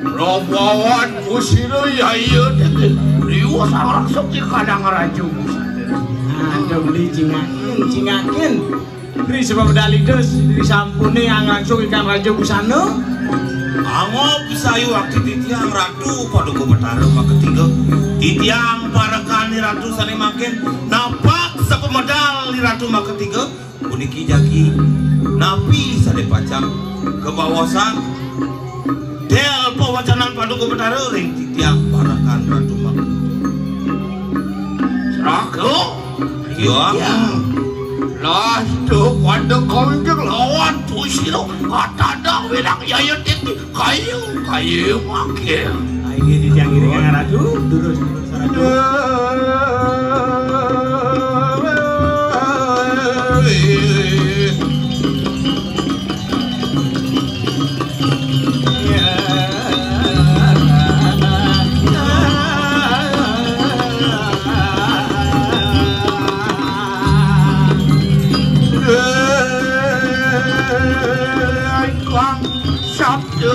Rombongan kusira yaya tete. Riwa sarang sekti kadang raja. Ada beli cingakin, cingakin. Ri sebab medal Ida, ri sampune yang langsung ikan Raja Busana. Angop sayu waktu titiang Ratu Paduka Betara maketiga. Titiang parekan ni Ratu sane mangkin napak sapa medal ni Ratu maketiga. Puniki jagi napi sane pacang kabaosan. Del pawacanan Paduka Betara ring titiang parekan Ratu Mak. Seraga. Iya. Iya. Lastu pada konjeng lawan tusira katandang wilang yaya titi kayu kayu mangkir. Nah, ini titiang ini kan Ratu, durus, durus, Ratu. Kang Sabda.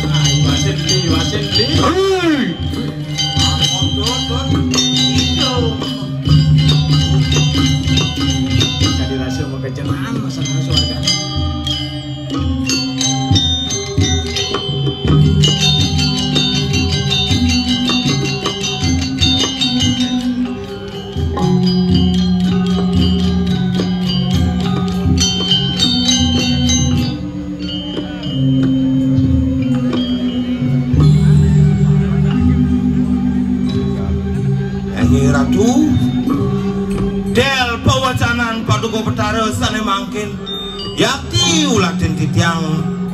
Nah, iwasin beli, iwasin beli. Hei! Angkot, angkot, angkot. Itu. Jadi rasa mau keceran, masalah suarga. Inggih Ratu, del pawacanan Paduka Betara sane mangkin. Yakti ulatin titiang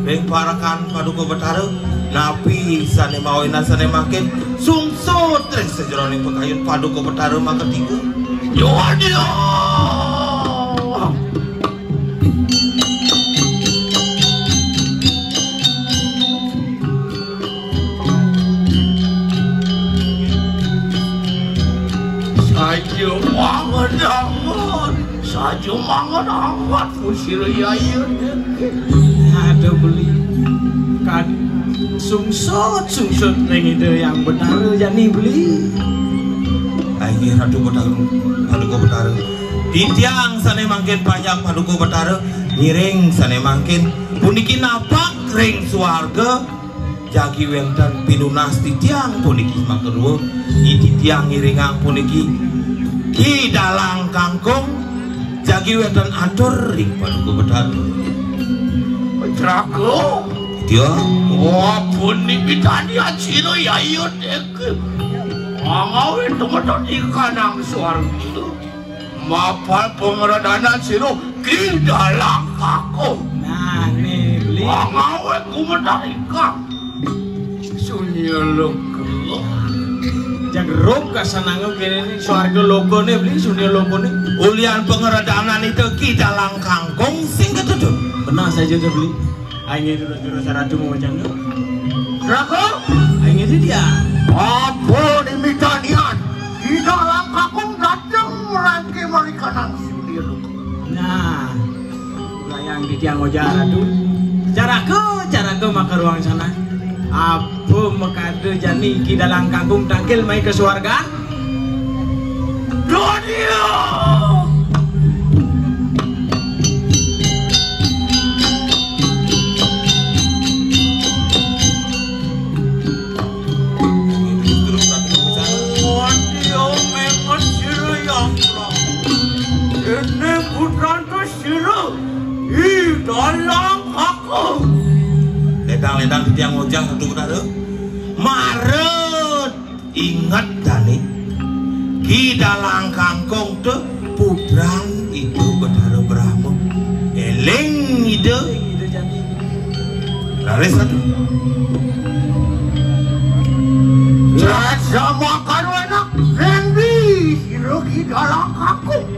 ring parekan Paduka Betara, napi sane mawinan sane mangkin sungsut ring sajeroning pakayun Paduka Betara makatiga. Nyuwun. Saja mangan anget, saja mangan anget, usira yaya. Aduh, beli. Kan sungsut, sungsut ring Ida Hyang Betara jani, beli. Inggih Ratu Betara, Paduka Betara. Titiang sane mangkin panjak Paduka Betara, ngiring sane mangkin puniki napak ring suarga. Jagi wenten pinunas titiang puniki makarua, i titiang ngiringang puniki Ki Dalang Kangkung, jagi wenten atur ring Paduka Betara. Patraku. Iya. Wah, pun nipitani acira yayut eke. Angawe temeton ikanang suarga. Mapal pangredanan sira Ki Dalang Kakung. Nah, ne beli. Wah, ngawe gumedarika. Sunia loka. Jagruk kasananga kene ne, swarga lokane beli, sunia lokane. Ulian pangredanan itu Ki Dalang Kangkung sing ketutup. Benar saja tuh beli. Ayo dulu, dulu saratu mau macam. Raga? Ayo dia. Apa nimitanian? Ki Dalang Kakung dateng merangke malikanan sudir. Nah, layang di tiang ojar, Ratu. Caraku, caraku maka ruang sana. Apa makada jani Ki Dalang Kakung tangkil mai ke suarga? Dunia! Dunia memang sira yang terang. Ini putranta sira, Ki Dalang Kakung. Ledang-ledang titiang ngojah, Ratu Betara. Mara inget dane, Ki Dalang Kangkung te putran Ida Betara Brahma. Eling Ida. Raris Ratu. Jaja makan enak, endi sira Ki Dalang Kakung.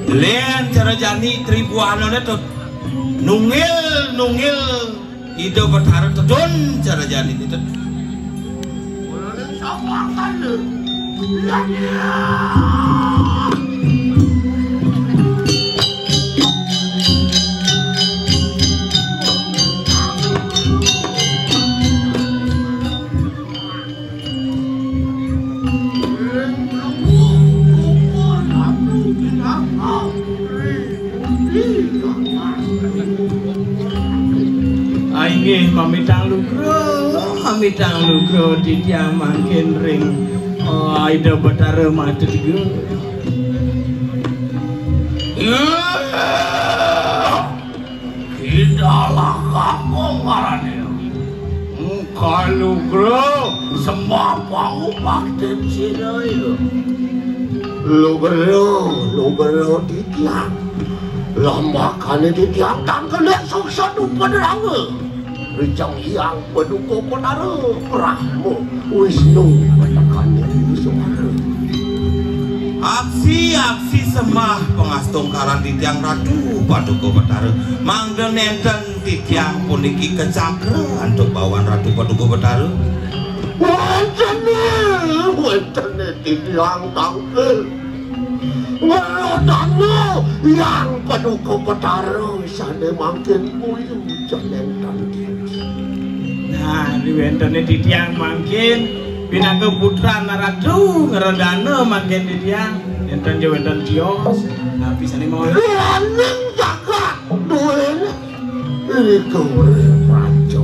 Lén cara jani tribuanané to nunggil-nunggil Ida Betara tedun cara jani to. Ah, inggih, mamitang lugra, mamitang lugra titiang mangkin ring, oh, Ida Betara Mata Tiga. Idalah kakung ngarané. Engkal lugra sembah pangubaktin sinaya. Lugra, lugra titiang. Lambakané titiang tan kena suksa dupa deranga. Rijang Hyang Paduka Betara Brahma Wisnu Batakaning Suara. Aksi, aksi sembah pangastungkaran titiang Ratu Paduka Betara. Mangda nénten titiang puniki kacakra antuk bawan Ratu Paduka Betara. Wénten, wénten titiang tangkil. Ngredana Hyang Paduka Betara sané mangkin kuyu jeneng tangkil. Nah, riwéntené titiang mangkin pinaka putran Ratu ngredana mangkin titiang. Nénten ja wénten tios, napi sané mawon? Laning jagat duwéné. Nika urip raja.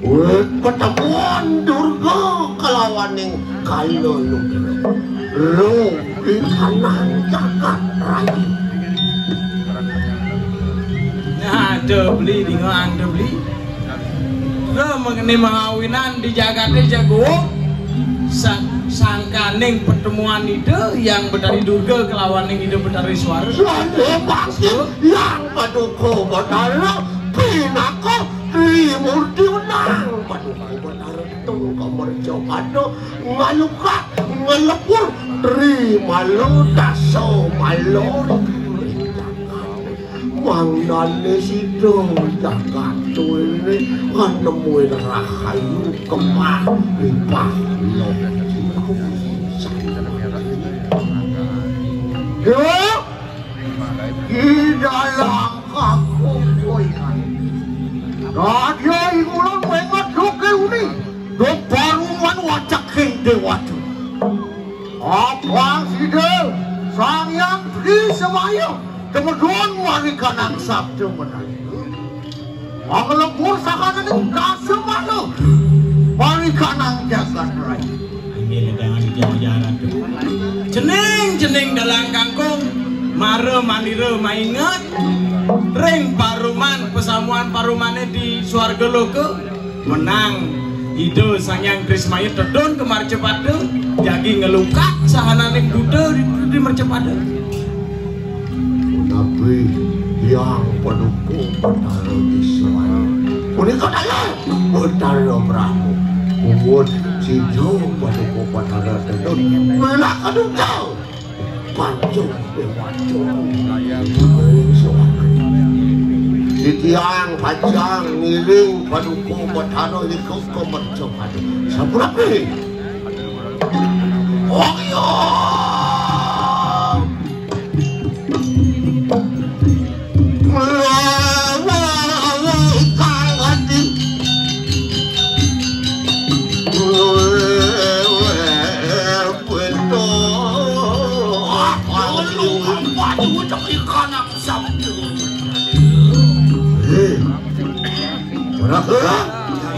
Wit patemuan Durga kalawaning Kala Lugra. Ro ing kanang jagat raya. Nah, ada beli, dinga ada beli. Ro mengenai mawinan di jagaté jago. Sa-, sangkaning pertemuan Ida Hyang Betari Durga kelawaning Ida Betari Suara. Suara pasti yang Paduka Betara pinaka Trimurti wenang. Paduka Betara tungka mercapada ngalukak ngelebur Tri Malu Dasa Malu. Mangdané sida jagat duwéné nemuin rahayu kemah ripah. Yo, di dalam kaku koyan. Raja ingulun wengat duke uni, do paruman wacaking dewata. Apa sida Sang Hyang Tri Semaya temedun marikanang sabda menawi. Manglebur sakananing dasa mala marikanang jagat raya. Inggih, ledangan di jalan tu. Cening-cening dalang kangkung, mara manira mainget, ring paruman, pasamuan parumane di swarga loka, menang Ida Sang Hyang Krismaya tedun ka marcapada, jagi ngelukak sahananing buta di, di marcapada. Punapi Hyang Paduka Betara Iswara. Punika daya Betara Brahma. Umut sida Paduka Betara tedun. Mila kaduka. Pancung dewata. Titiang pacang ngiring Paduka Betara nika ka marcapada. Sampurapi. Oh iya. Ora, ora.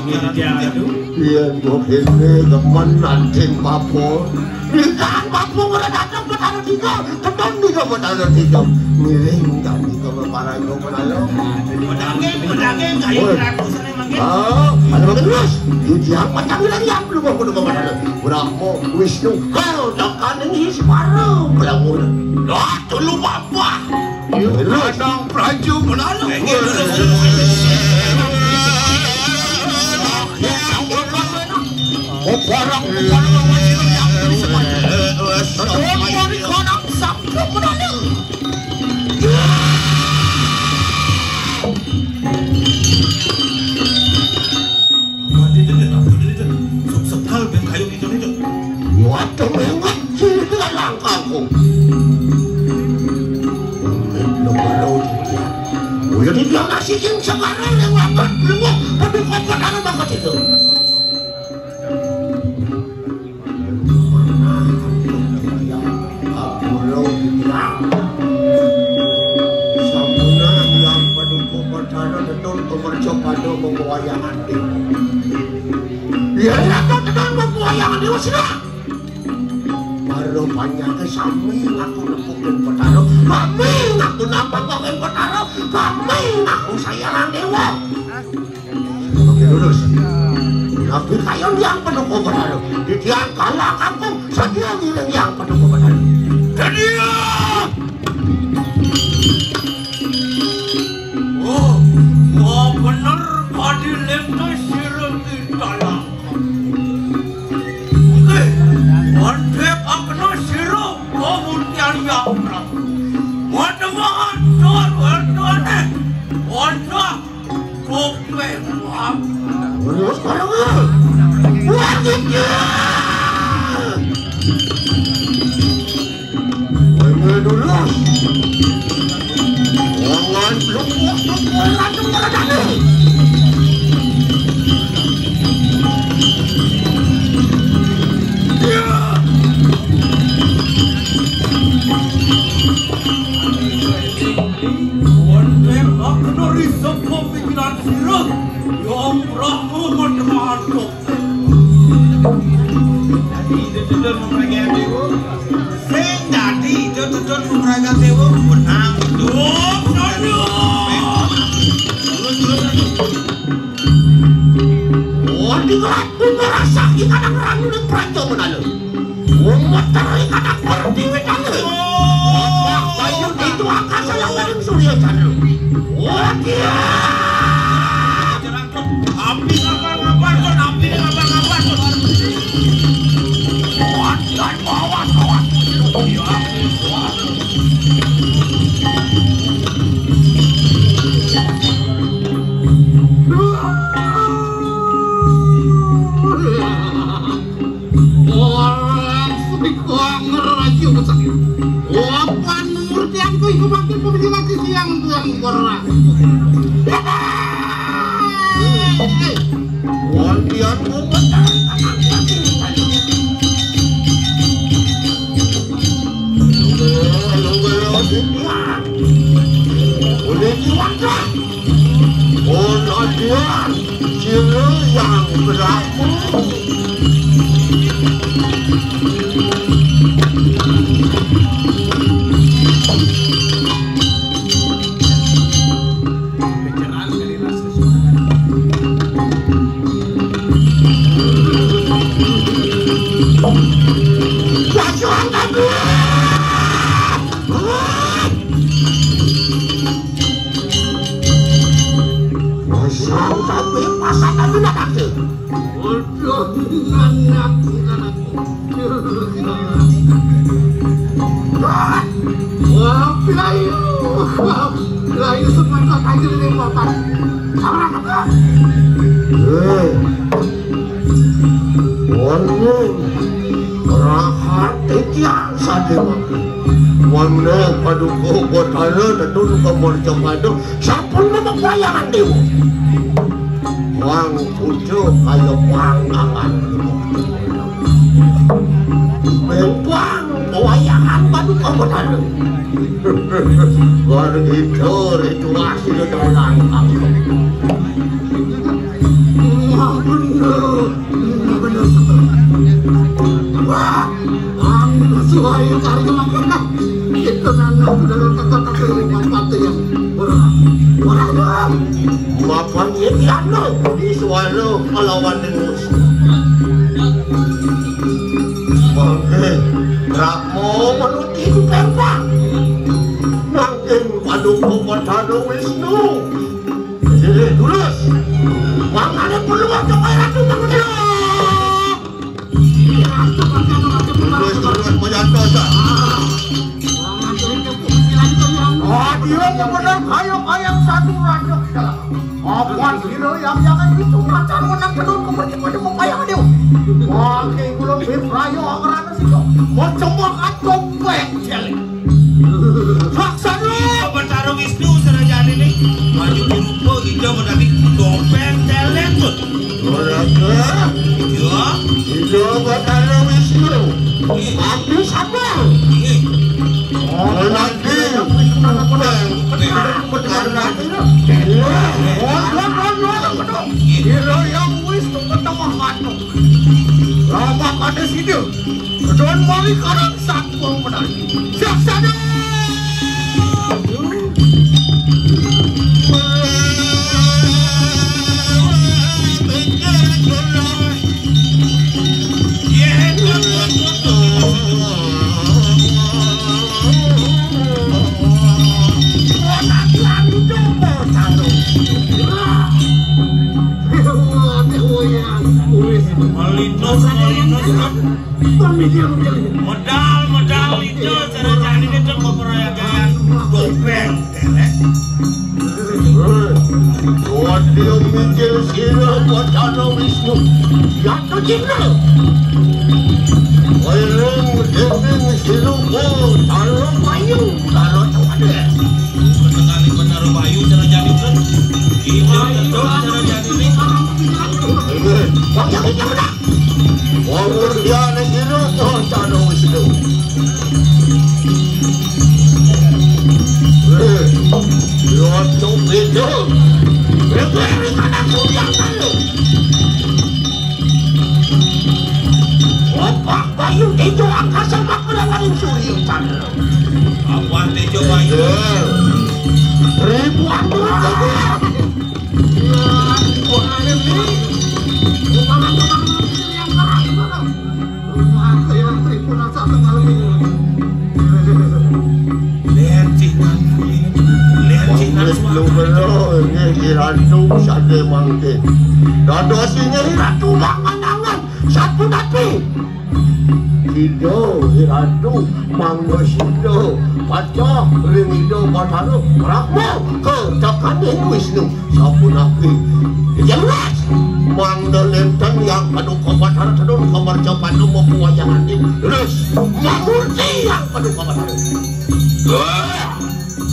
Ini dia tu. Yen kok kene demen anjing mabuk. Nikahan mabuk ora dateng Betara Tiga. Temen nika Betara Tiga. Miring kami ke Betara Tiga. Pedangnya, pedangnya kayu Woi. Beratus ini mangkin. Ah, ada makin terus. Cuci apa tak bilang ya, belum aku dengar mana. Brahma, Wisnu, kau tekan ini separuh. Belum. Dah, dulu apa? Kadang praja menalu. Oh, barang, barang, barang, barang, barang, barang, Kangku. Lho, lho, lho. Uya di dia nasi sing sekarang yang lambat, lho, padha kok ana mangkat itu. Ampun, lho, bilang. Sampuna yang paduka Batara Tetun pemerja pada pewayangan dewa. Ya, ya, Tetun pewayangan dewa, sira. Karo panyake sami ngaku nepukin Batara, kami ngaku nampakin Batara, kami ngaku sayangan dewa. Oke, lurus. Tapi kayon yang penuh Batara. Di tiang kalah kampung, sadia ngiring yang penuh Batara. Sadia! Oh, wah bener kadi lente sira kita langkah. Oke, wandhek akena sira kawurtian yang Prabu. Wandemahan dor wandane. Wandhek kowe wah. Terus bareng. Wah, gitu. Kowe dulu. Jangan lupa untuk melatih mereka nih. Ya. Wonten makna ri sapa pikiran sira, Hyang Brahma Mandraguna. Dadi itu tutur memperagakan dewa. Sing dadi itu tutur memperagakan dewa, menang. Duh, aduh. Terus, terus, terus. Wadi ratu ngerasa ikan ranu dan praja menala. Wong meter ikan pertiwi tala. Wong bayu itu akasa yang paling surya chandra. Wadi. Api ngapa-ngapa, Sun? Api ngapa-ngapa, Sun? Kuat dan bawa, kuat. Orang sedikit ngeraju besar. Wapan murti aku iku makin pemikiran sisi yang tuang berat. Wantian mumet. Wantian. Wantian. Sila yang berlaku. Pasang tapi, pasang tapi nak ada. Waduh, anak, anak. Wah, Pilayu. Pilayu semua tak aja ini papan. Sama apa? Eh. Wanung rahat titiang sadewa. Wanung paduka Batara Tetun Kamar Cemadu sampun memek wayangan dewa. Wang pucuk kaya wang angan. Mempang wayangan paduka Batara. War itu ritual sida dalang. Wah, bener. Bener, bener. Wah, anu suai cari kemana? Itu nana sudah kata-kata yang berpati yang orang. Orang, orang. Mapan ini anu di suara kelawan musuh. Mangke, Rama menuti pempang. Nanging paduka Batara Wisnu. Jadi, terus. Mangane perlu ada kaya ratu manusia. Terus, terus, Payanta, Sa. Ah, dia benar kaya-kaya satu raja. Apa sira yang jangan itu macan menang telur kepercayaan pembayang dia. Wah, kayak belum berprayo, orang sih. Mau cuma atau Célék. Laksana. Ida Batara Wisnu sareng janiné. Baju rupa ida madadi topéng célék, Tut. Ora, Ida. Ida Batara Wisnu. Nggih. Abdi sabar. Nggih. Ora, Ida. Topéng. Topéng. Ida. Ora, Ida. Ida Hyang Wisnu ketemu anu. Rama kadé sida. Don mari karang sampun menang. Saksana. Malitus, malitus. Modal, modal itu cara jani itu peproyaan topéng, célék. Wadya mijil sira Batara Wisnu. Yata cindra. Wairing déning sira Batara Bayu, Batara Cawade. Sekali Batara Bayu cara jani, Tut. Iya, betul, cara jani. Wong yang iki menang. Wong murdiane sira Batara Wisnu. Eh, yo cok beda. Beda iki ana surya telu. Opak bayu tejo angkasa makulawaning surya telu. Apa tejo bayu? Eh, ribuan tahun. Lihat cina, lihat cina suara. Nggih, Ratu saking mangke. Dados inggih Ratu mandangan sapunapi. Sida, Ratu, mangda sida pacah ring Ida Batara Brahma ketekaning Wisnu. Sapunapi? Jelas. Mangda nenten yang paduka Batara Tedun kamarca padu mapuwayangan. Terus mamurti yang paduka Batara. Wah,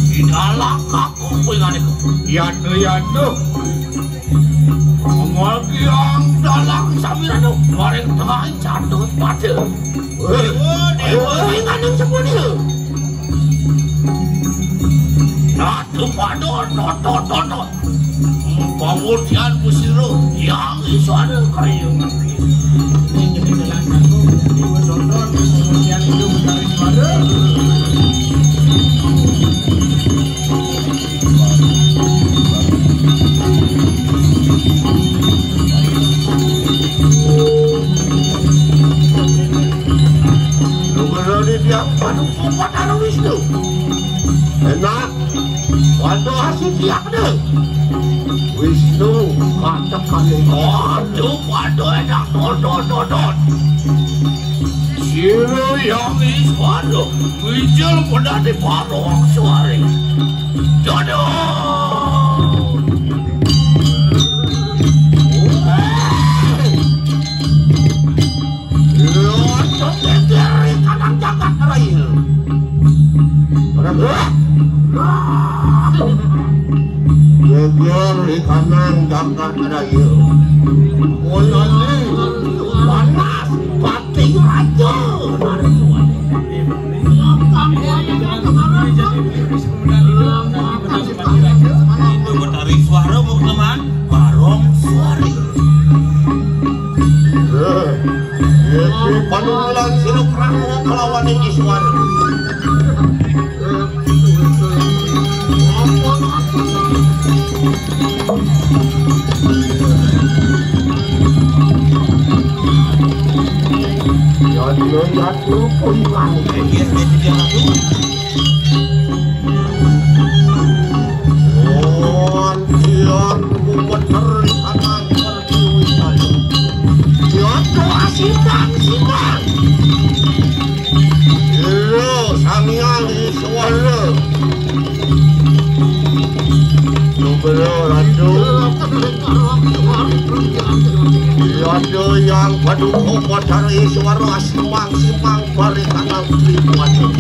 di dalam kaku pingane. Yanu, yanu. Mongol kiang dalang samirana maring tengahing jatuh pada. Wah, dewa inganing sepunia. Nah, Kepada totot-totot. Kemudian Busiro yang isane kaya ngerti. Ini jadi jalan satu, jadi bertonton, kemudian itu mencari suara. Nugroho dia padu kumpul karo Wisnu. Enak. Waduh, asik ya, deh. Wisnu, kacek kali. Waduh, waduh, enak, dodot, dodot. Sira yang is, waduh, mijil pada di parong suari. Dodot. Locok geger ing kanang jagat raya. Ora, eh? Geger ing kanang jagat raya. Mulane panas pati raja. Itu Betari Suara mau teman, Barong Suari. Eh, iki panunggalan Sinukrama kelawan iki suara. Ya, dia jatuh pun bangke. Iya, dia dia jatuh. Wong tiang kumeter tangan pertiwi kayu. Yoto asimbang-simbang. Ira Sang Hyang Iswara. Subera Ratu. Yoto yang Duka Batara Iswara, asimang-simang balik tanah triwati.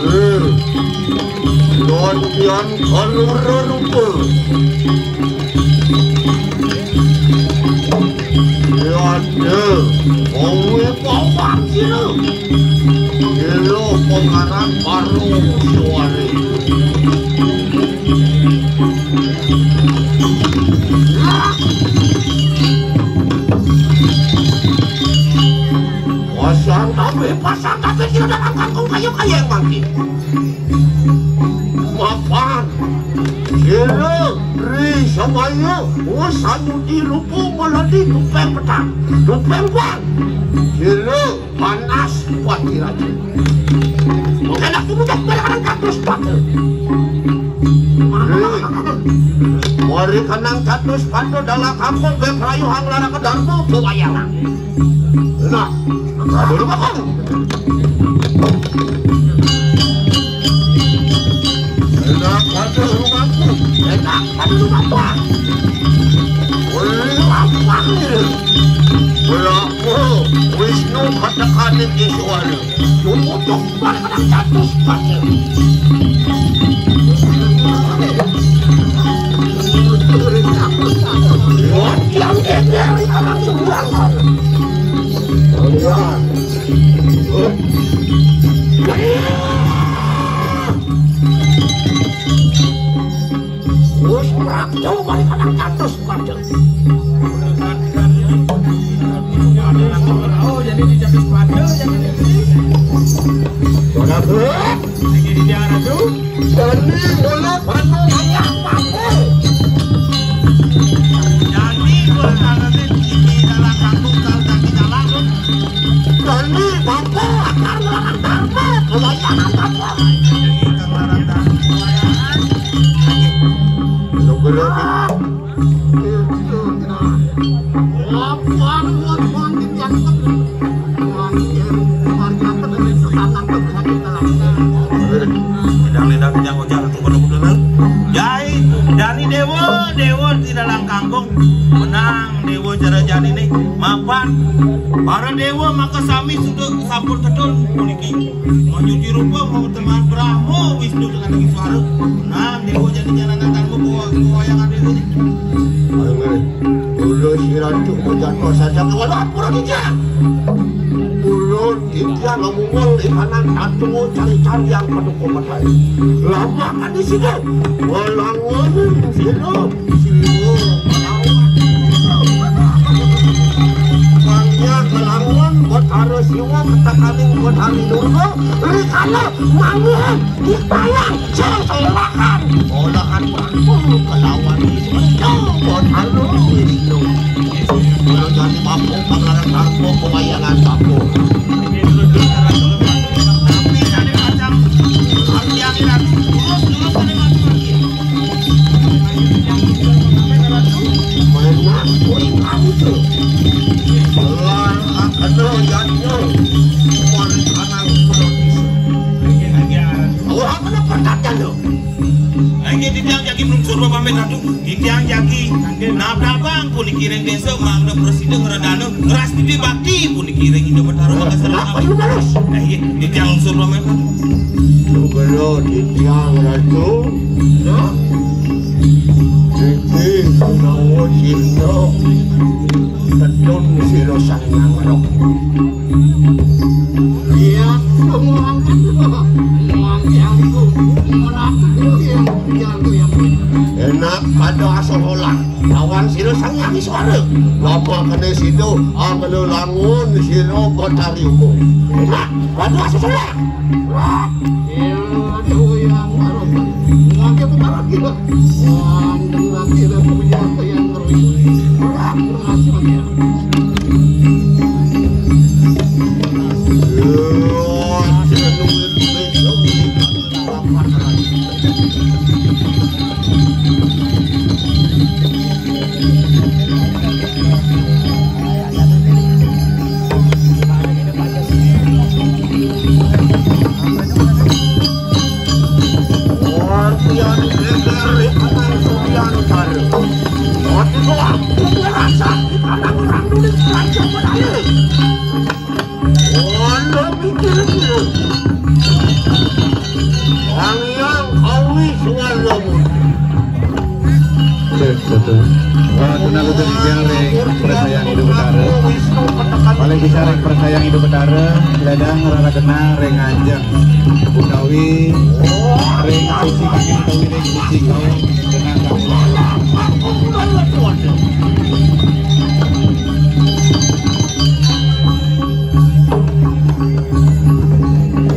Eh, lan pian kalura rupa. Yada, awe pawang sira. Sira pangaran Baru Suwari. Pasang kabeh, pasang kabeh, sira dalam kangkung kayu kaya yang mangki. Mapan, sira ri samaya, wis anyudi rupa meladi tupeng petang, tupeng kuang. Sira panas pati raja. Mungkin aku mudah balakan katus pati. Ri, wari kanang katus pati dalam kangkung, bek rayu hang lara ke darmo, bawayangan. Nah, aduh, lu makan. Enak aja rumahku. Enak aja rumahku. Wih, apa ini? Berapa? Wisnu katakan ini suara. Lu butuh balik dalam katus pati. Yang geger di tangan sebelah. Wis ora jauh balik kadang kados padha. Oh, jadi di kados padha, jadi di. Ora, Bu. Lagi di daerah tuh. Dani, bola, Banu, Ayah, Paku. Dani, bola, Banu, di dalam kampung, kalau Dani dalam, Dani, Paku, akar melarang darbo, kewayangan darbo. Jadi, akar melarang darbo, kewayangan. Lagi. Lu belum. Jai, Dani Dewa, Dewa di dalam kangkung. Menang Dewa cara jani nih. Mapan. Para dewa maka sami sudah sampun tedun puniki. Mau nyuci rupa, mau teman Brahma, Wisnu dengan tinggi suara. Nah, dewa jadi jalanan tanpa bawa, bawa yang ada ini. Ayo, ngene. Kula sira cuk bocah kok saja kewala pura dijak. Kula titiang ngomong di kanan satu cari-cari yang pendukung matahari. Lama kan di sini. Walang ngomong sira. Wangnya kelawan Batara Siwa ketakaning Batari Durga, rikala mangihan ditayang sesolahan. Olahan Prabu kelawan Ismento Batara Wisnu. Kalau jadi mampu panglaran harta pewayangan mampu. Tapi tadi macam artian ini, terus, terus tadi macam lagi. Menang kuwi kamu tuh. Lan akena yadnya. Wali kanang protis. Wah, aku nak percaya lo. Lagi di tiang jagi belum suruh pamit satu. Di tiang jagi. Nabdabang pun dikiring desa, mangda presiden ngeradana, ngeras di bakti pun dikiring Indo Betara. Apa lu balas? Lagi di tiang suruh pamit satu. Lugara titiang ratu, ya. Titi menawa cinta, tedun sira sang nang rok. Iya, semua angkat. Semua angkat. Semua angkat. Enak pada asal olah. Lawan sira Sang Hyang Iswara. Napa kene sida angelo langun sira Batari Umu. Enak pada asal olah. Iya, tuh yang baru. Lagi putaran gila. Wah, dengan tidak punya yang terus. Berat, berat, berat. Wah, kenal itu bicara ring percayaan Indo Betara. Paling bicara ring percayaan Indo Betara, ledang rara kenal ring ajeng utawi ring sisi kaki utawi ring sisi kaum dengan kami.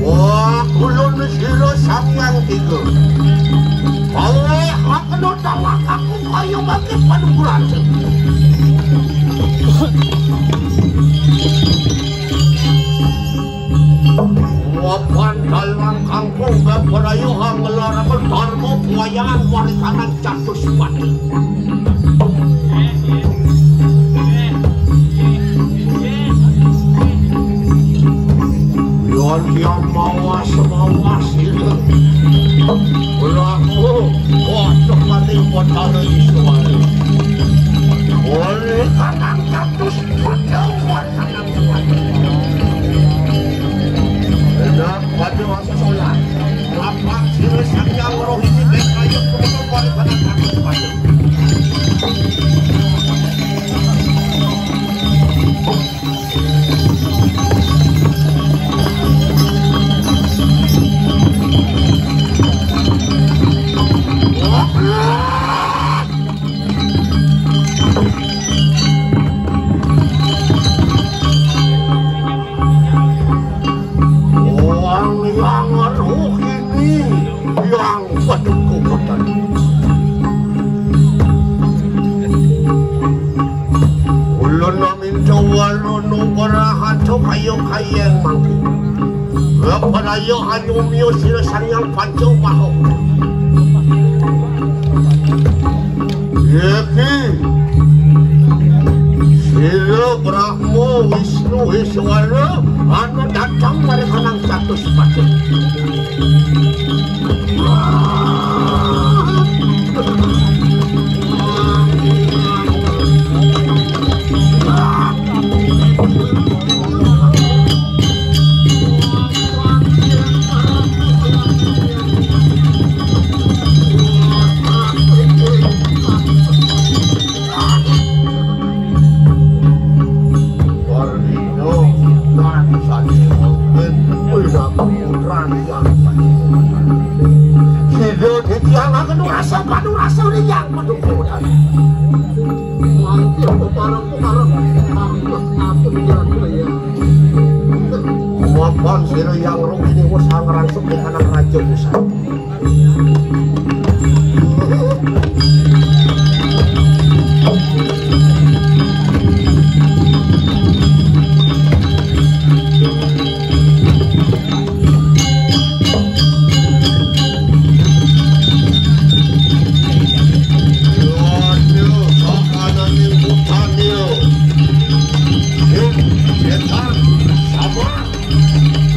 Wah, kulun sira samyang tiga. Bawa hakno dalak aku kaya bangkit panugrahan. Wapan dalang kangkung gaparayo hangelar aku dharma buayangan warisanan catus pati. Yon tiang mawas, mawas ini. Berlaku, waduh mati kotara Iswari. Oleh kadang catus pati, warisanan. Enak, waduh, solat. Lapak sira Sang Hyang Rohini, bek ayo, kemudian warisanan catus pati. Wong yang rohini yang paduka boten. Ulun maminta walana parahata kaya kayeng mangke. Kapraya hanyumya sira Sang Hyang Panca Upaha. Iki sira Brahma, Wisnu, Iswara anu dateng warisanan catus pati. Warnino lan sané mungkin perilaku putrane yang sida ditiangaken rasa padu rasa ning yang pendukung. Mangke pepareng-pepareng harus ngatur kira-kira ya. Mapan sira yang rukini wis angrangsuk ing anak raja pusat.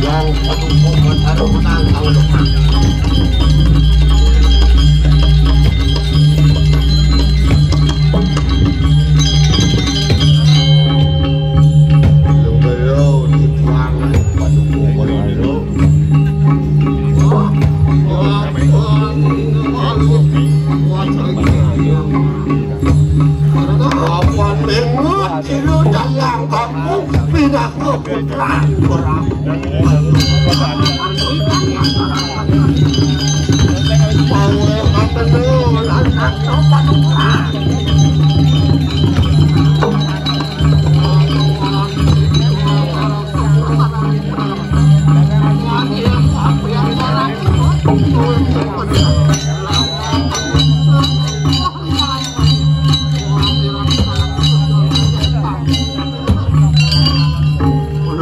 Yang pendukung Betara menang kalau menang. Belum, belum, dibuang pendukung Betara. Apa minggu kilo dalam kampung pindah ke putra.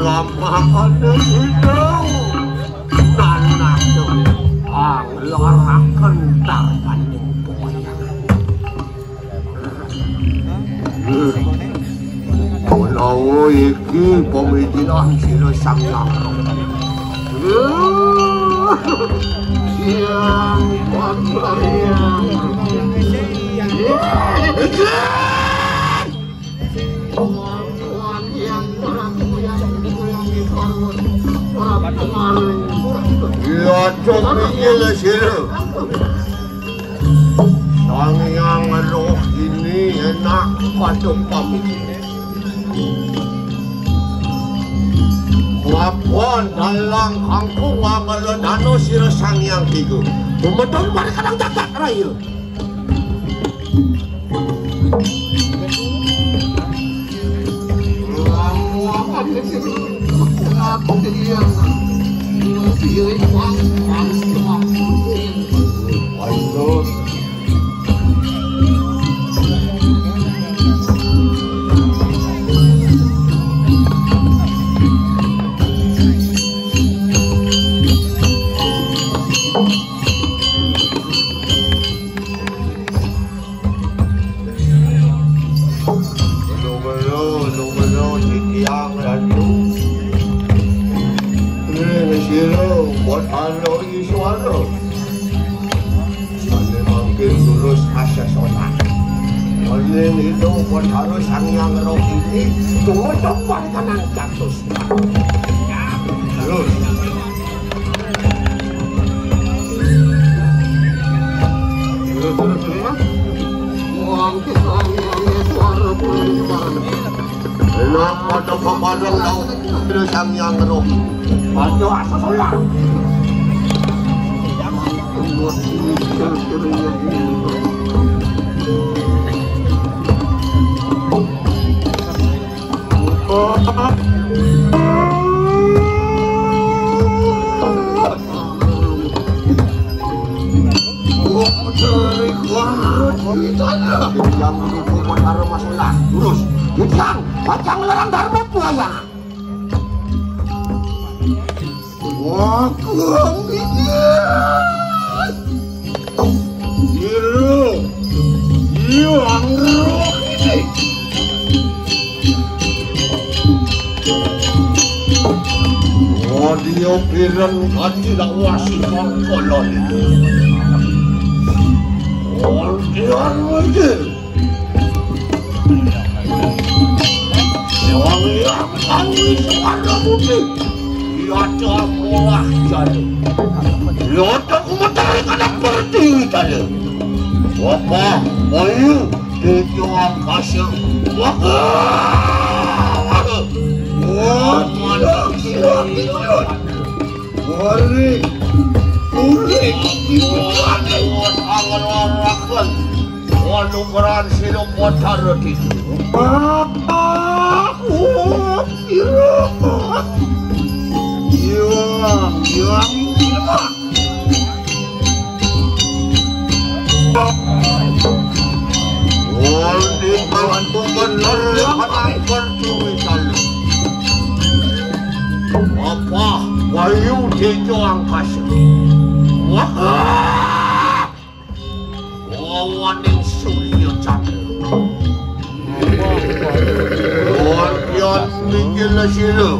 Lampahane sida nanasu angloraken tarpaning boyang. Menawa iki pamikiran sira Sang Hyang Rama. Hyang Patriyang. Ya, cok mikir sira. Sang Hyang Rohini enak pada pamit. Wapon dalang kangkung wamala dano sira Sang Hyang Tiga. Bumeton pada kadang jagat raya. Melo-melo, melo-melo, titiang ratu. Ini sira buat anu ini suara. Ane mangkin lurus asa sonak. Ane itu buat harus Sang Hyang Rohini, tunggu depan kanan jatuh. Terus. Terus, terus, terus. Wah, itu suara, suara, suara. Enak pada papadang tau. Terus Sang Hyang Roh. Pada asa solar. Yang duduk perkara masalah. Terus, Bujang, bajang larang dharma buaya. Wah, kurang bijil. Gila. Iya, anggur ini. Audio piren kan tidak wasi kongkolon. Audio ini. Wong liya ketahui suara putih. Lihat polah jane. Lihat aku mencari kada pertiwi jane. Apa? Ayo, di tuang kasih. Wah, wah, wah, wah, wah, wah, wah, Uri, uri, uri, anu beran sira Batara Tiga. Aku sira. Iya, iya, iya. Uri, bantu bener, anak pertiwi. Apa? Wayu Tejo Angkasa. Wah! Wawaning Surya Chandra. Wardian mikir sira.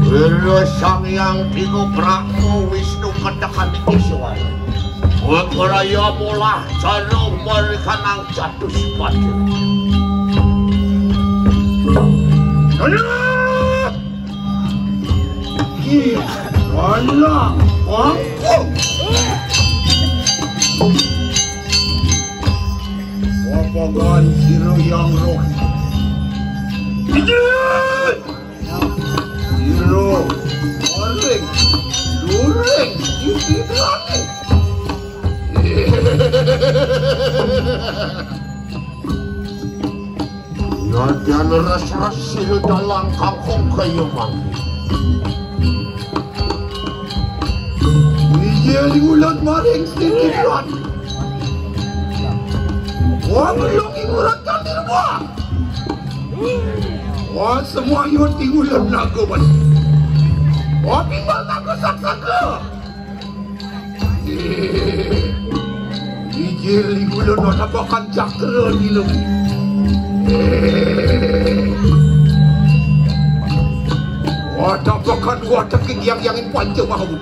Wira Sang Hyang Tiga Brahma Wisnu Ketekan Iswara. Wekaraya molah cara marikanang jatuh sepatu. Aduh! Ih, alah, aku. Wapagan sira yang roh. Ijin! Sira, oring, luring, ijin lagi. Nadyan ras-ras sira dalang kangkung kaya mangke. Iya diulat maring sini bulan. Wah, belum diulat kan di rumah. Wah, semua yun diulat naga ban. Wah, timbal naga saksaka. Ijil igulun watapakan cakra nilu. Watapakan watak yang yang panca maha.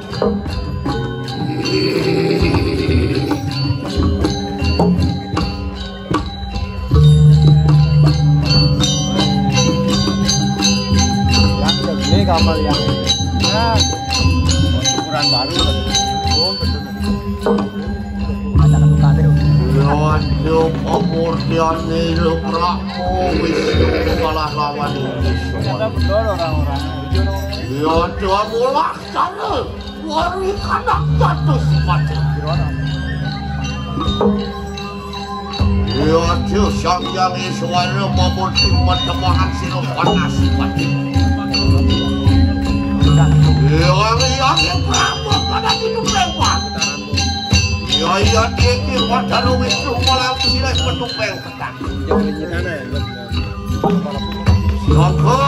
Yang ini gambar yang, nah, ukuran baru. Oh, betul. Ada tukang Aduh, pamurtiane Prabu Wisnu kalah lawan Wisnu. Ya, dia mulah sana. Wari kanak jatuh mati. Ya, dia Sang Hyang Iswara mamurti pertemuan sira panas mati. Ya, ya, ya, Prabu pada hidup lewat. Ya, ya, dia, dia pada Wisnu malam sira penuh Monggo.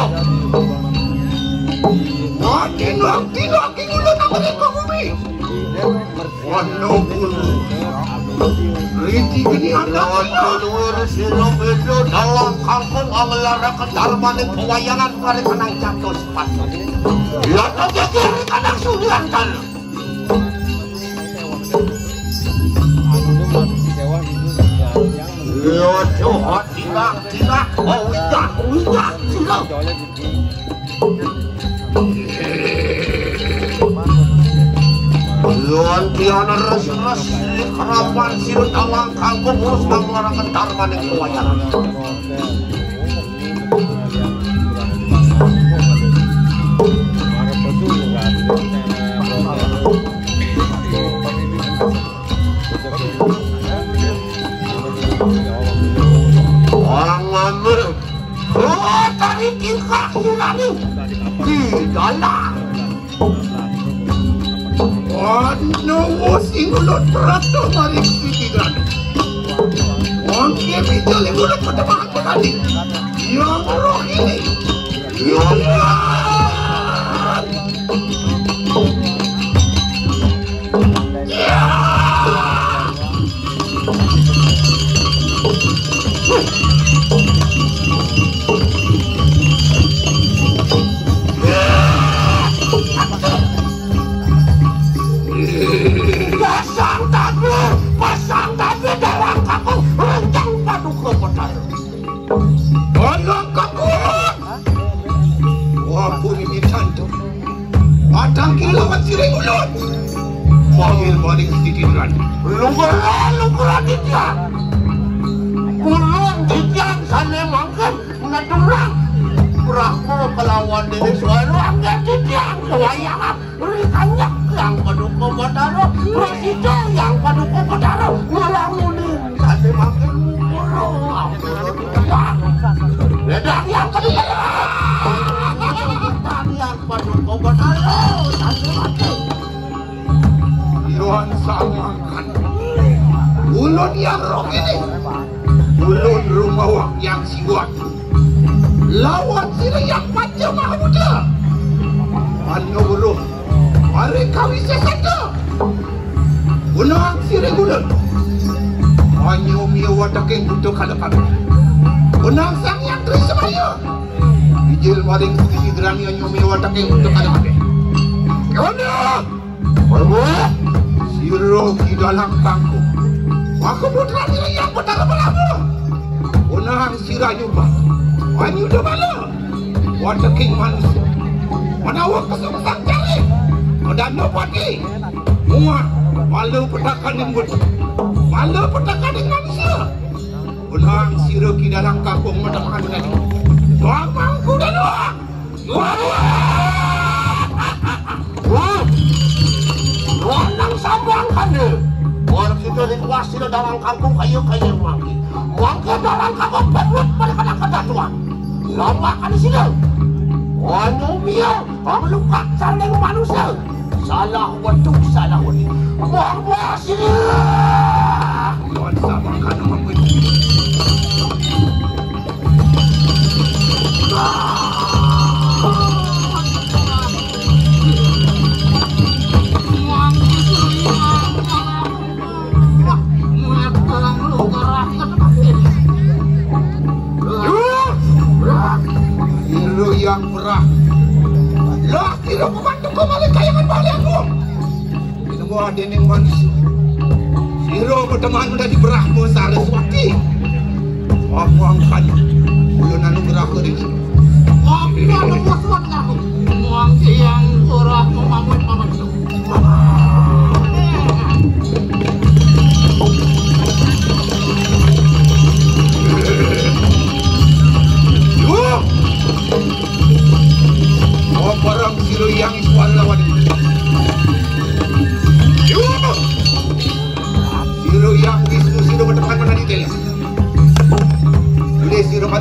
Wah, tindak, tindak, ki ngulon nang mriko bumi. Wano kulo. Riti geni ana. Lawan kulo sira beda dalam kampung anglara kedarmane pewayangan kare kenang jatuh sepatu. Ya, tak pikir kenang sulian kan. Yo, yo, tidak, tidak, oh, tidak, tidak, tidak. Luan tiana res-res di kerapan sirut awang kangkung urus nang larang kentar maning kewayaran. Pangamen. Oh, tadi tingkah sulani. Di dalam. Ono wis ingulut prapta maring pikiran. Wong iki bijale mulut petemah tadi. Yang roh ini. Yang Pasang tabe, pasang tabe dalam kaku, rencang paduka petara. Dalam kaku. Wah, pun ini tantu. Padang kiri lawan sirih ulun. Panggil maring sitiran. Lungguh, lungguh titiang. Ulun titiang sane mangken ngedulang. Brahma kelawan Dewi Suara angkat titiang kewayangan. Beri kanyak yang paduka Batara. Beri sida yang paduka Batara. Ngulang uning sane mangken mungkura. Wedang yang kedua. Tarian Paduka Batara, satu mati. Iwan samakan. Ulun yang roh ini. Ulun rumawak yang siwat. Lawan sira yang panca mahamuda. Anu uruh. Mari kawise satu. Unang sira ulun. Anyo miyo wataking buto kada kami. Unang sang yang Tri Semaya. Bijil maring sisi gerani anyo miyo wataking buto kada kami. Kawana. Wah, sira ki dalang kangkung. Maka putra sira yang betara balamu. Unang sira nyumbang. Wanyu da bala. Wataking manusia. Manawa kesungsang cari. Madana pati. Muat. Bala petakaning buta. Bala petakaning manusia. Unang sira ki dalang kangkung mata makan tadi. Tuang mangku dan uang. Wah! Wah! Wah, nang sambang kande. Wah, kita di kuas tidak dalam kampung kayu kayu mangki. Mangki dalam kampung berbuat pada kena kedatuan. Lama kali sini. Wah, nyumia, kamu lupa sanding manusia. Salah wetu, salah wetu. Wah, wah, sini. Wah, sambang kande mangki. Iru yang perah. Lah, iru pembantu kembali kayangan balik aku. Minemu dening manusia. Sira beteman dadi Brahma Saraswati. Aku angkat. Ulun anugerah ring sira. Aku nemu suat aku. Muang siang surah memamut manusia.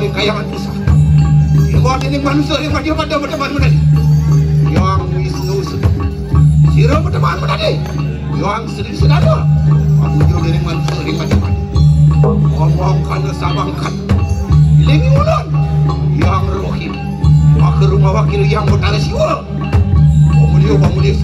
Kayangan Pusaka. Iwak ini manusia yang pada pada berteman menadi. Yang Wisnu Sri. Sira berteman menadi. Yang Sri Sedana. Aku jauh dari manusia yang pada pada. Ngomong kana sabangkan. Ilingi ulun. Yang Rohim. Maka rumah wakil yang Betara Siwa. Pemulia, pemulia.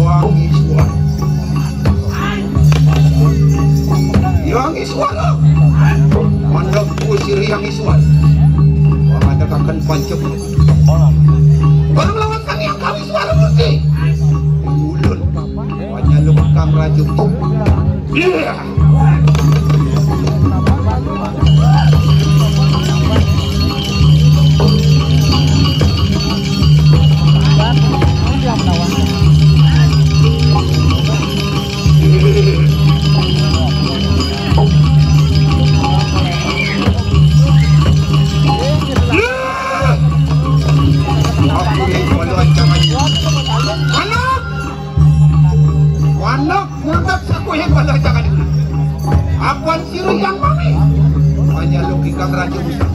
Yang Iswara. Yang Iswara. Mandang kusir Yang Iswara. Mengatakan pancep. Barang lawan Sang Yang Kawiswara Murti. Ulun. Panyaluk Kang Rajung. Iya. Anak! Anak! Murtad sakuhin pada jangan ini. Apan siru yang mami. Hanya logika raja bisa.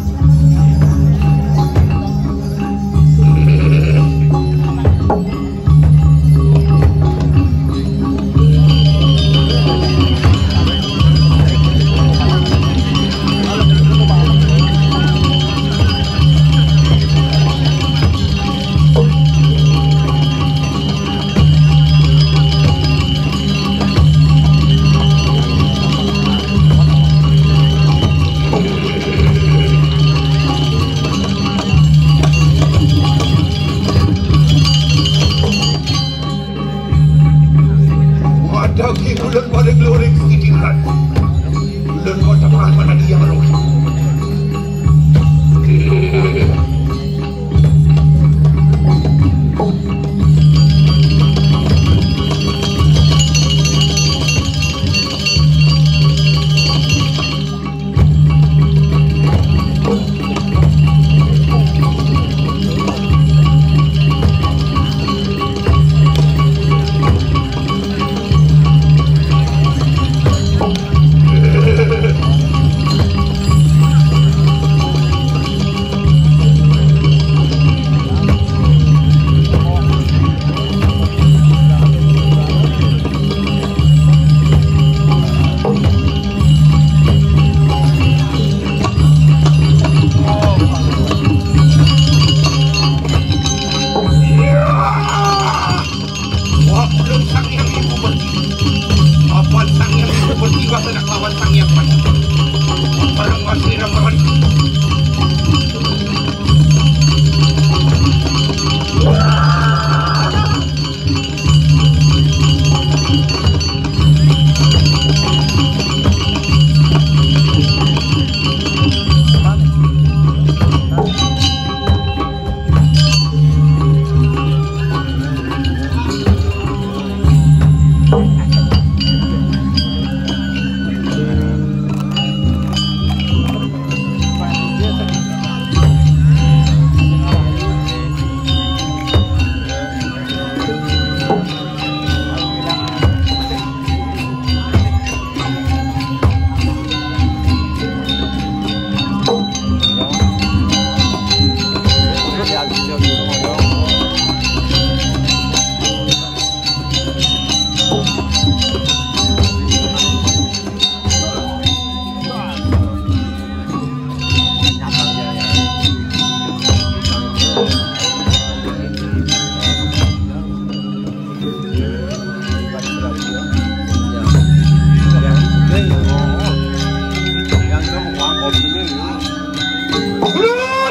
Wadagi bulan paling luring sidiran. Bulan kota mana dia roh. Wah, belum Sang Hyang Ibu bertiwi. Apan Sang Hyang Ibu bertiwi, wah, nak lawan Sang Hyang Pancur. Barang masih ada barang.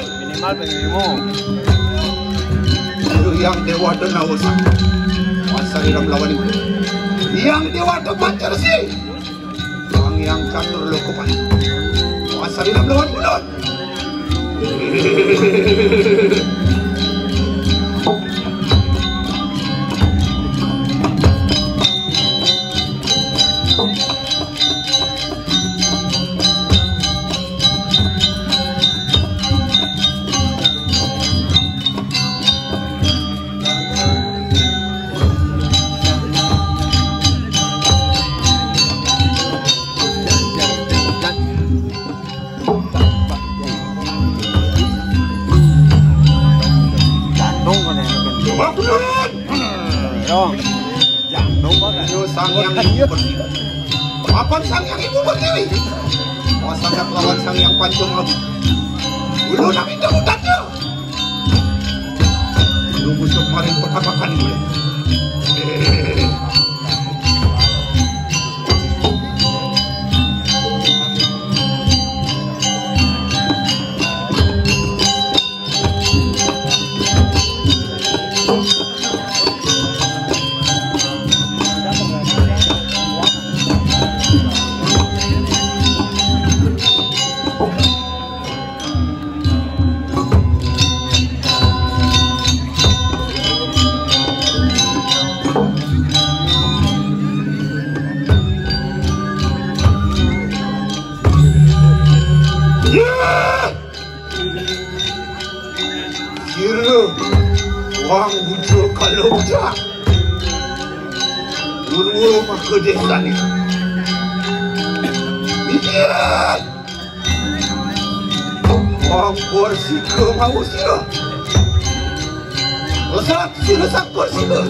Minimal pengimu. Yang dewa dan nawasan. Masa dalam lawan ini. Yang dewa depan cersi. Wang yang catur lukupan. Masa dalam lawan bulan. Oh. Jantung kok. Ayo, Sang Hyang Ibu Pertiwi. Apan Sang Hyang Ibu Pertiwi? Mau sangat lawan Sang Hyang Pancung lagi. Dulu nak minta budak dia. Lu busuk maring pertama kali dia. Sira wang bujo kalau udah. Guru maka desa ni. Pikiran. Wang korsika mau sira. Lesat sira sakur sira.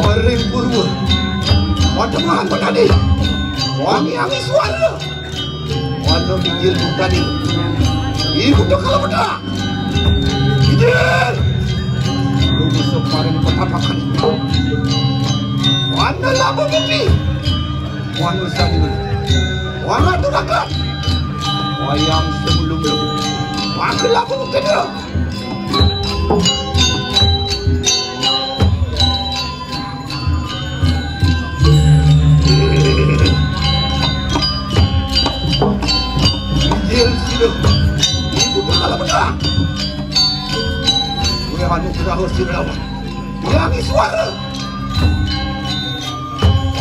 Orang purwa. Pademan petani. Wangi-wangi suara. Wana pinggir butani. Ibu tu kalau bedak. Pinggir. Lu musuh paring petapakan. Wana laba bumi. Wana sani. Wana turakan. Wayang sebelum lu. Maka laba bumi kedua. Injil sila. Ibu tu kalau benar. Gue anu kerahus sila. Yang suara.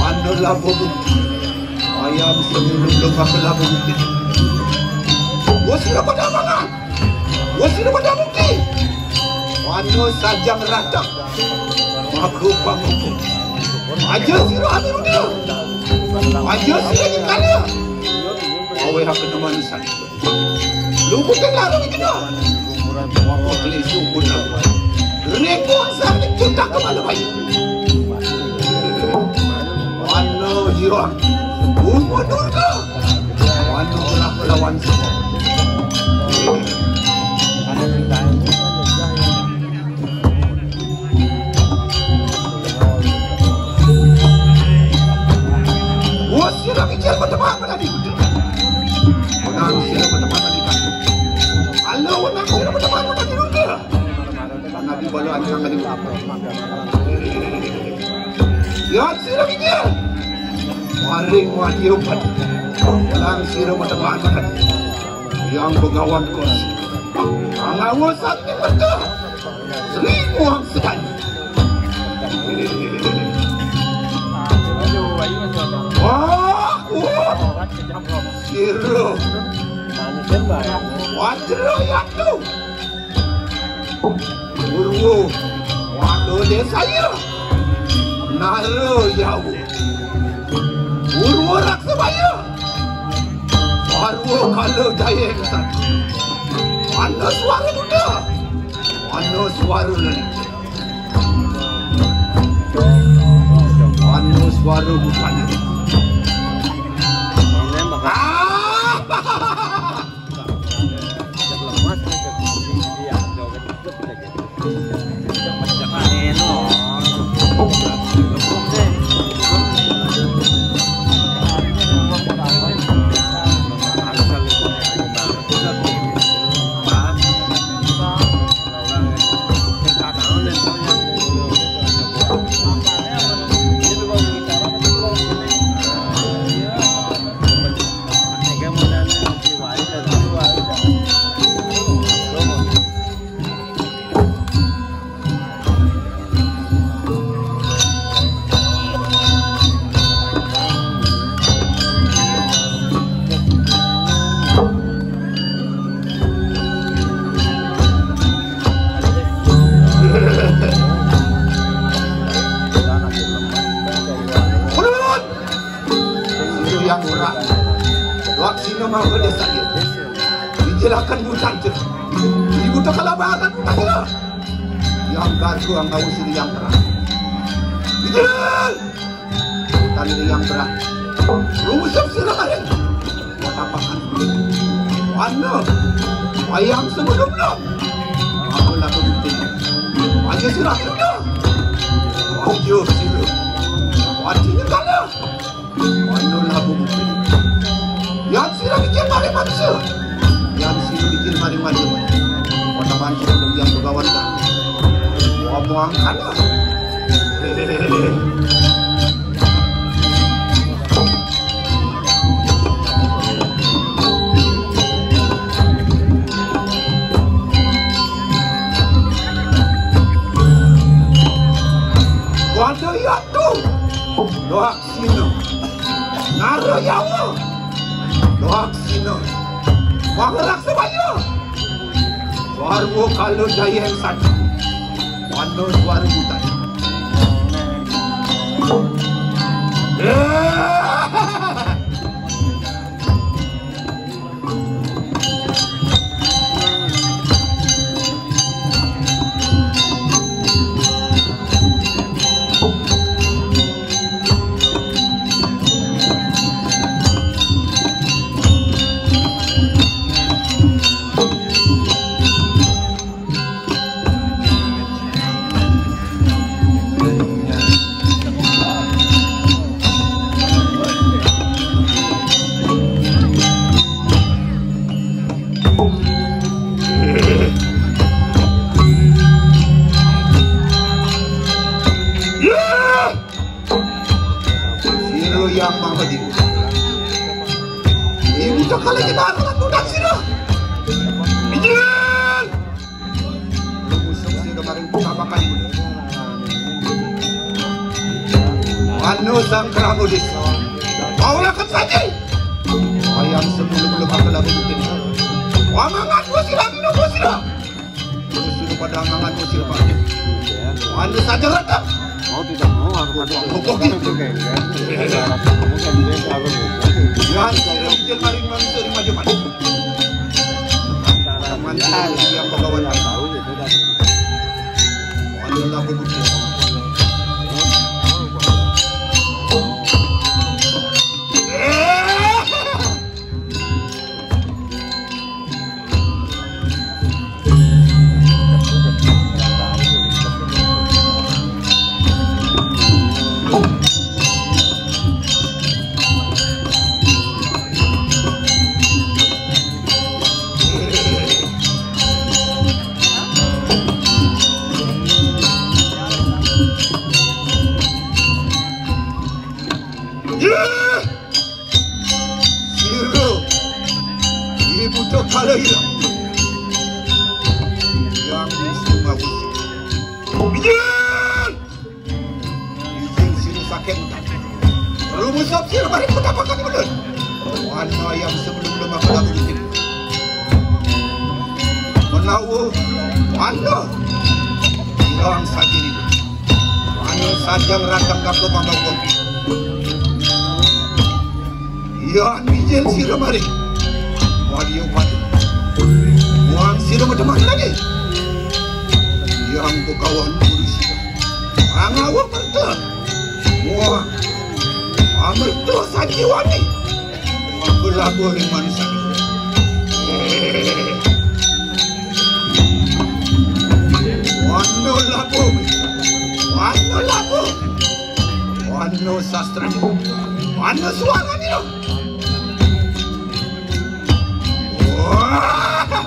Anda labuh bukti. Ayam sebelum lengah labuh bukti. Gue sila pada mangan. Wah, sira pada bukti. Mano saja ngeratap. Aku pangku. Aja sira anu dia. Aja sira nyekala. Aweh aku neman san. Lu bukan larang kena. Aku kelisu pun. Rekor sang dicutak ke malu bayi. Mano jiwa. Umur durga. Mano lah lawan semua. Wah, sira bicara berteman pada di. Orang sira berteman pada di. Halo, orang sira berteman pada di. Nabi bala ancang tadi. Ya, sira mikir. Maring wadi obat. Lang sira mateman makan. Yang begawan kos. Angawa sakti merta. Sri muang sedang. Wah, wah. Sira. Wajra yatu. Urwa, Wanda Desaya, Nara Yawa, Urwa Raksabaya, Warwa Kala Jaya Kesan, Wanda Suara Buddha, Wanda Suara Lelaki, Wanda Suara Bukan. Ah! Yang berat. Wak sini mau ke desa dia. Dijelaskan bukan tu. Ibu tak kalau bahkan bukan dia. Yang gardu angkau sing yang terang. Ijil! Tani yang terang. Rungsep sira maring. Tapakan. Wana. Wayang sebelum belum. Aku lagu bukti. Aja sira kira. Aja sira. Wajib kalah. Wana lagu bukti. Yang sira bikin maring manusia. Yang sira bikin maring manusia. Kota manusia yang begawan kan. Ngomong kalah. Waduh, ya tuh. Doa sino. Ngaro yawa. Doa sino. Wah, raksa bayo. Warwo kalau jaya yang satu. Wano dua ribu tadi. Sira yang mangkadi. Ibu cakal lagi darah budak sira. Ijin. Lu musuh sira maring pusaka ibu. Anu sang kerang udis. Mau lakukan saja. Ayam sebelum belum aku lakukan bukti. Wamangan gua silang, nunggu silang. Sudah pada angangan kucil Pak. Anu saja retak. Mau tidak mau harus ada. Pokoknya. Yang sudah kecil maring manusia di maju-maju. Manusia yang pegawai tahu gitu kan. Anu lagu dulu. Sira, ibu cakal ira. Yang isu ngawis. Bijil! Bijil sira sakit. Rumusap sira mari putar pakan bener. Wana yang sebelum lemah kelabu bikin. Menawa wana. Hilang saja ini. Wana sajang rantang kaplo pangkau. Iya, bijil sira mari. Wadio pati. Muang sira medeman lagi. Yang bekawan guru sira. Angawa perta. Muang. Amerta sajiwani. Aku labuh ring manusia. Wano labuh. Wano labuh. Wano sastra. Wano suara ni lo. Wah.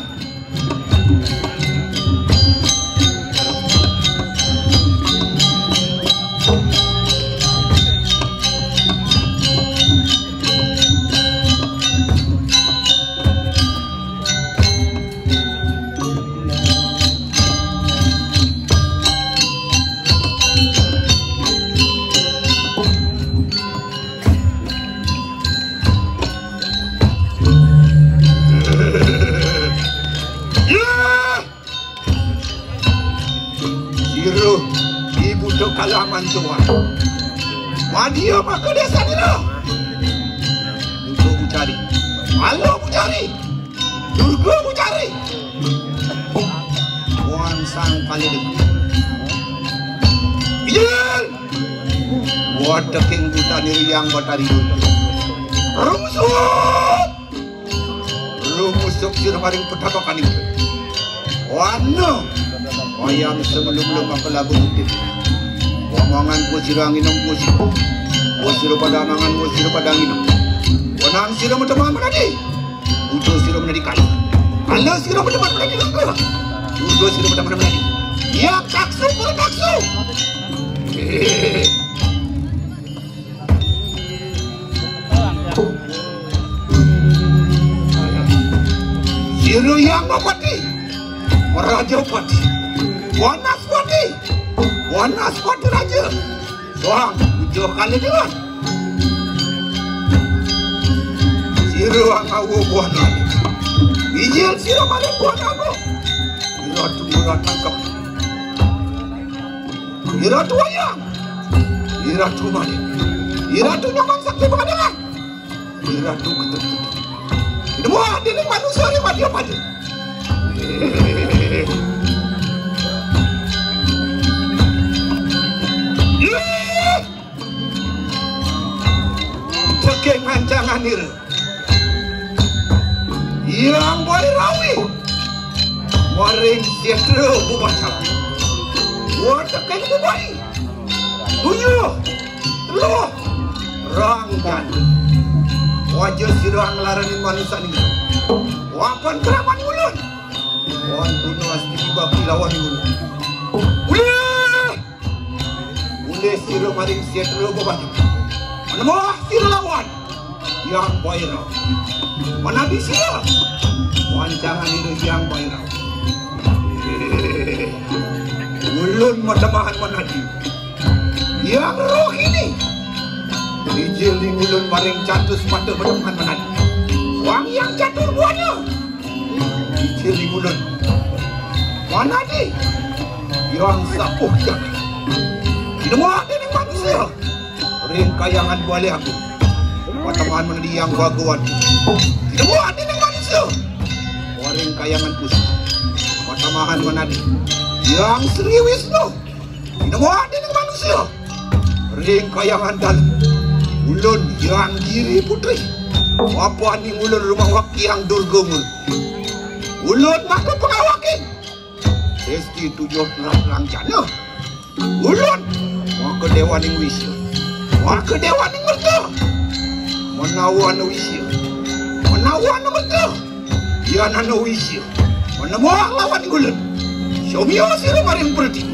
Sira, ibu tu kalah mantuan. Wadia maka desa dina. Untuk mencari. Malu mencari. Durga mencari. Wan sang paling. Ijil! Wadeking butani Hyang Batari Guru. Rungsuk! Rungsuk sira maring petapakaning. Wana, wayang semelum-lum apa lagu putih. Wamangan ku sira nginum ku sira. Ku sira pada mangan, ku sira pada nginum. Wenang sira meteman menadi. Ujo sira menadi kali. Kala sira meteman menadi kala. Ujo sira meteman menadi. Ya taksu, pura taksu. Sira Hyang Bapati, Rajapati, Wanaspati, Wanaspati Raja. Wah, ujo kali dengan. Sira ngawu buana. Ijil sira maring buana. Sira tunggu tangkep. Sira tuwayang. Sira tumali. Sira tunyaman sakti pengadilan. Ira tu ketuk-ketuk. Semua dening manusia ring madya pada. Ih! Saking ancangan ira. Hyang Bairawi. Maring setra bubaca. Wateking bubai. Tuyuh, teluh, ranggan. Waja sira nglaraning manusan iki. Wapan kraman ulun. Wan guna astiti bakti lawan ulun. Ulih! Ulih sira maring setra bebanyu. Menemah sira lawan. Hyang Baira. Manadi sira. Wancangan ira Hyang Baira. Ulun matemahan manadi. Hyang Rohini. Ijil ning ulun paring catus mata matemahan manadi. Wang Hyang Catur Buana. Ijil ning ulun. Manadi. Hyang Sapuh Jagat. Dinemu ati ning manusia. Ring kayangan balih aku. Matemahan manadi Hyang Bhagawan. Dinemu ati ning manusia. Ring kayangan puspa. Matemahan manadi Hyang Sri Wisnu. Dinemu ati ning manusia. Ring kayangan dalem. Ulun Hyang Giri Putri. Apaning ulun rumangsak Hyang Durga Murti. Ulun maka pangawaking. Sesti tujuh terang jana. Ulun maka dewaning wisa. Maka dewaning merta. Menawa ana wisa. Menawa ana merta. Yan ana wisa. Menemah lawan ulun. Somya sira maring pertiwi.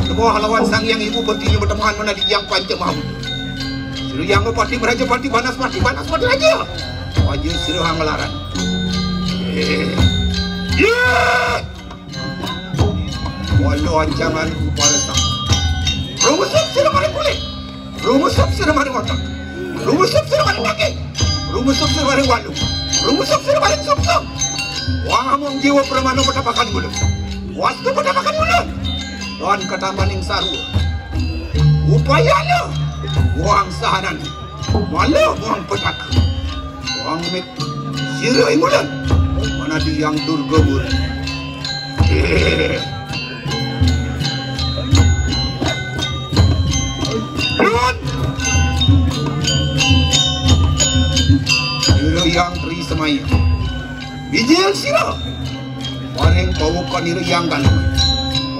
Menemah lawan Sang Hyang Ibu Pertiwi matemahan manadi Hyang Panca Mahabuta. Sira Hyang Bupati, Rajapati, Banaspati, Banaspati Raja. Waja sira nglaran. Eh. Ya! Walau ancangan upara sang. Rumusup sira maring kulit. Rumusup sira maring otak. Rumusup sira maring daging. Rumusup sira maring walu. Rumusup sira maring sumsum. Wang among jiwa pramana patapakan gulu. Wastu patapakan gulu. Lawan katamaning sarwa. Upayana. Wang sahanan. Malah wang petaka. Wang mit. Sira ing ulun. Manadi Hyang Durga Murti. Lun. Sira Hyang Tri Semaya. Bijil sira. Paring pawukan ira Hyang Galuh.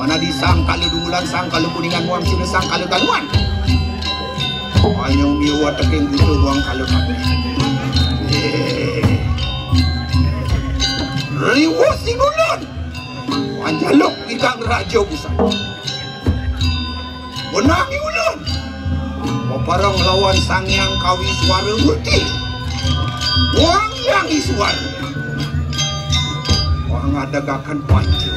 Manadi Sang Kalu Dungulan, Sang Kalu Kuningan, wang sira Sang Kalu Galuhan. Anyong miwa teking butuh wang Kalu Kami. Riwus sing ulun. Panjaluk ikang Raja Busan. Wenang ulun. Papareng lawan Sang Hyang Kawiswara Murti. Wang Hyang Iswara. Wang adegaken panca.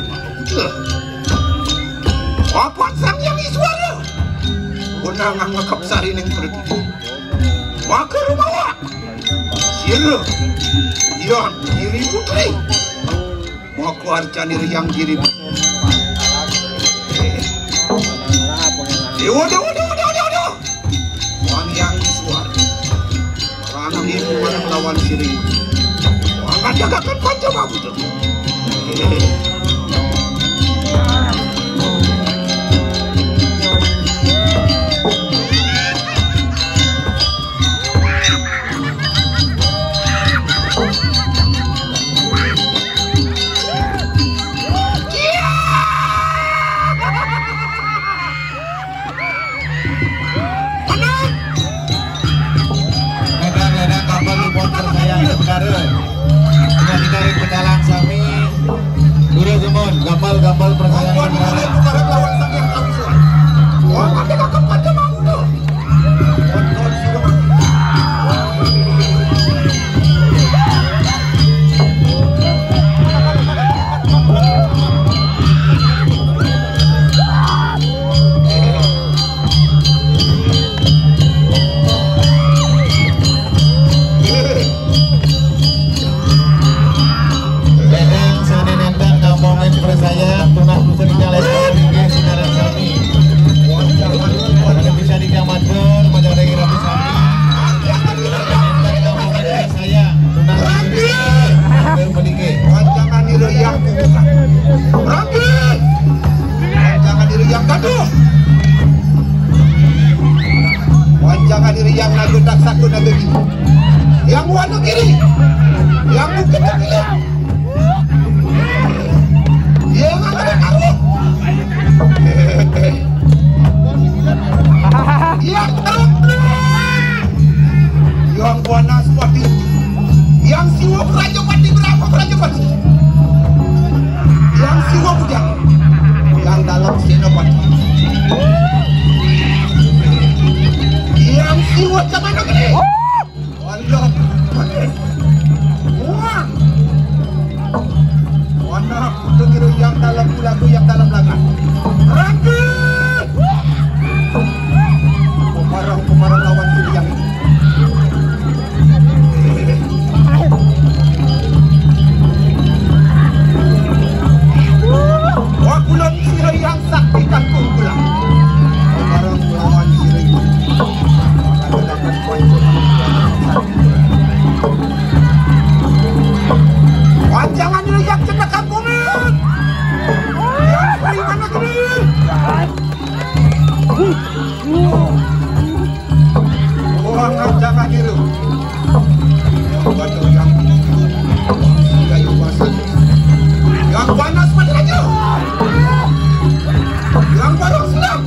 Papat Sang Hyang Iswara. Wenang ngangekep sarining pertiwi. Maka rumawa. Sira. Hyang Giri Putri. Maka arcane Hyang Giri. Dewa, dewa, dewa, dewa, dewa, dewa. Wang Hyang Iswar. Rangin manang lawan siring. Wang adegaken panca mabuta. Rangki. Wancangan diri yang gaduh. Wancangan diri yang naga tak satu naga gini. Yang wanu kiri. Yang bukit kiri. Yang ada taruh. Yang terus. Yang Wanaswati. Yang Siwa Prajapati, berapa Prajapati? Yang Siwa Bujang. Yang dalam Senopati. Yang Siwa Cemana Gede. Waduh. Wah. Warna kuning biru yang dalam belagu, yang dalam belakang. Rapi. Pemarang-pemarang lawan diri yang ini. Wah, kulon sira yang sakti kangkung pulang. Pemarang lawan diri. Wancangan rejak cepat kampungan. Yang terima negeri. Wancangan itu. Yang batu yang kayu basah. Yang panas pada raja. Yang barang sedang.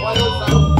Hello,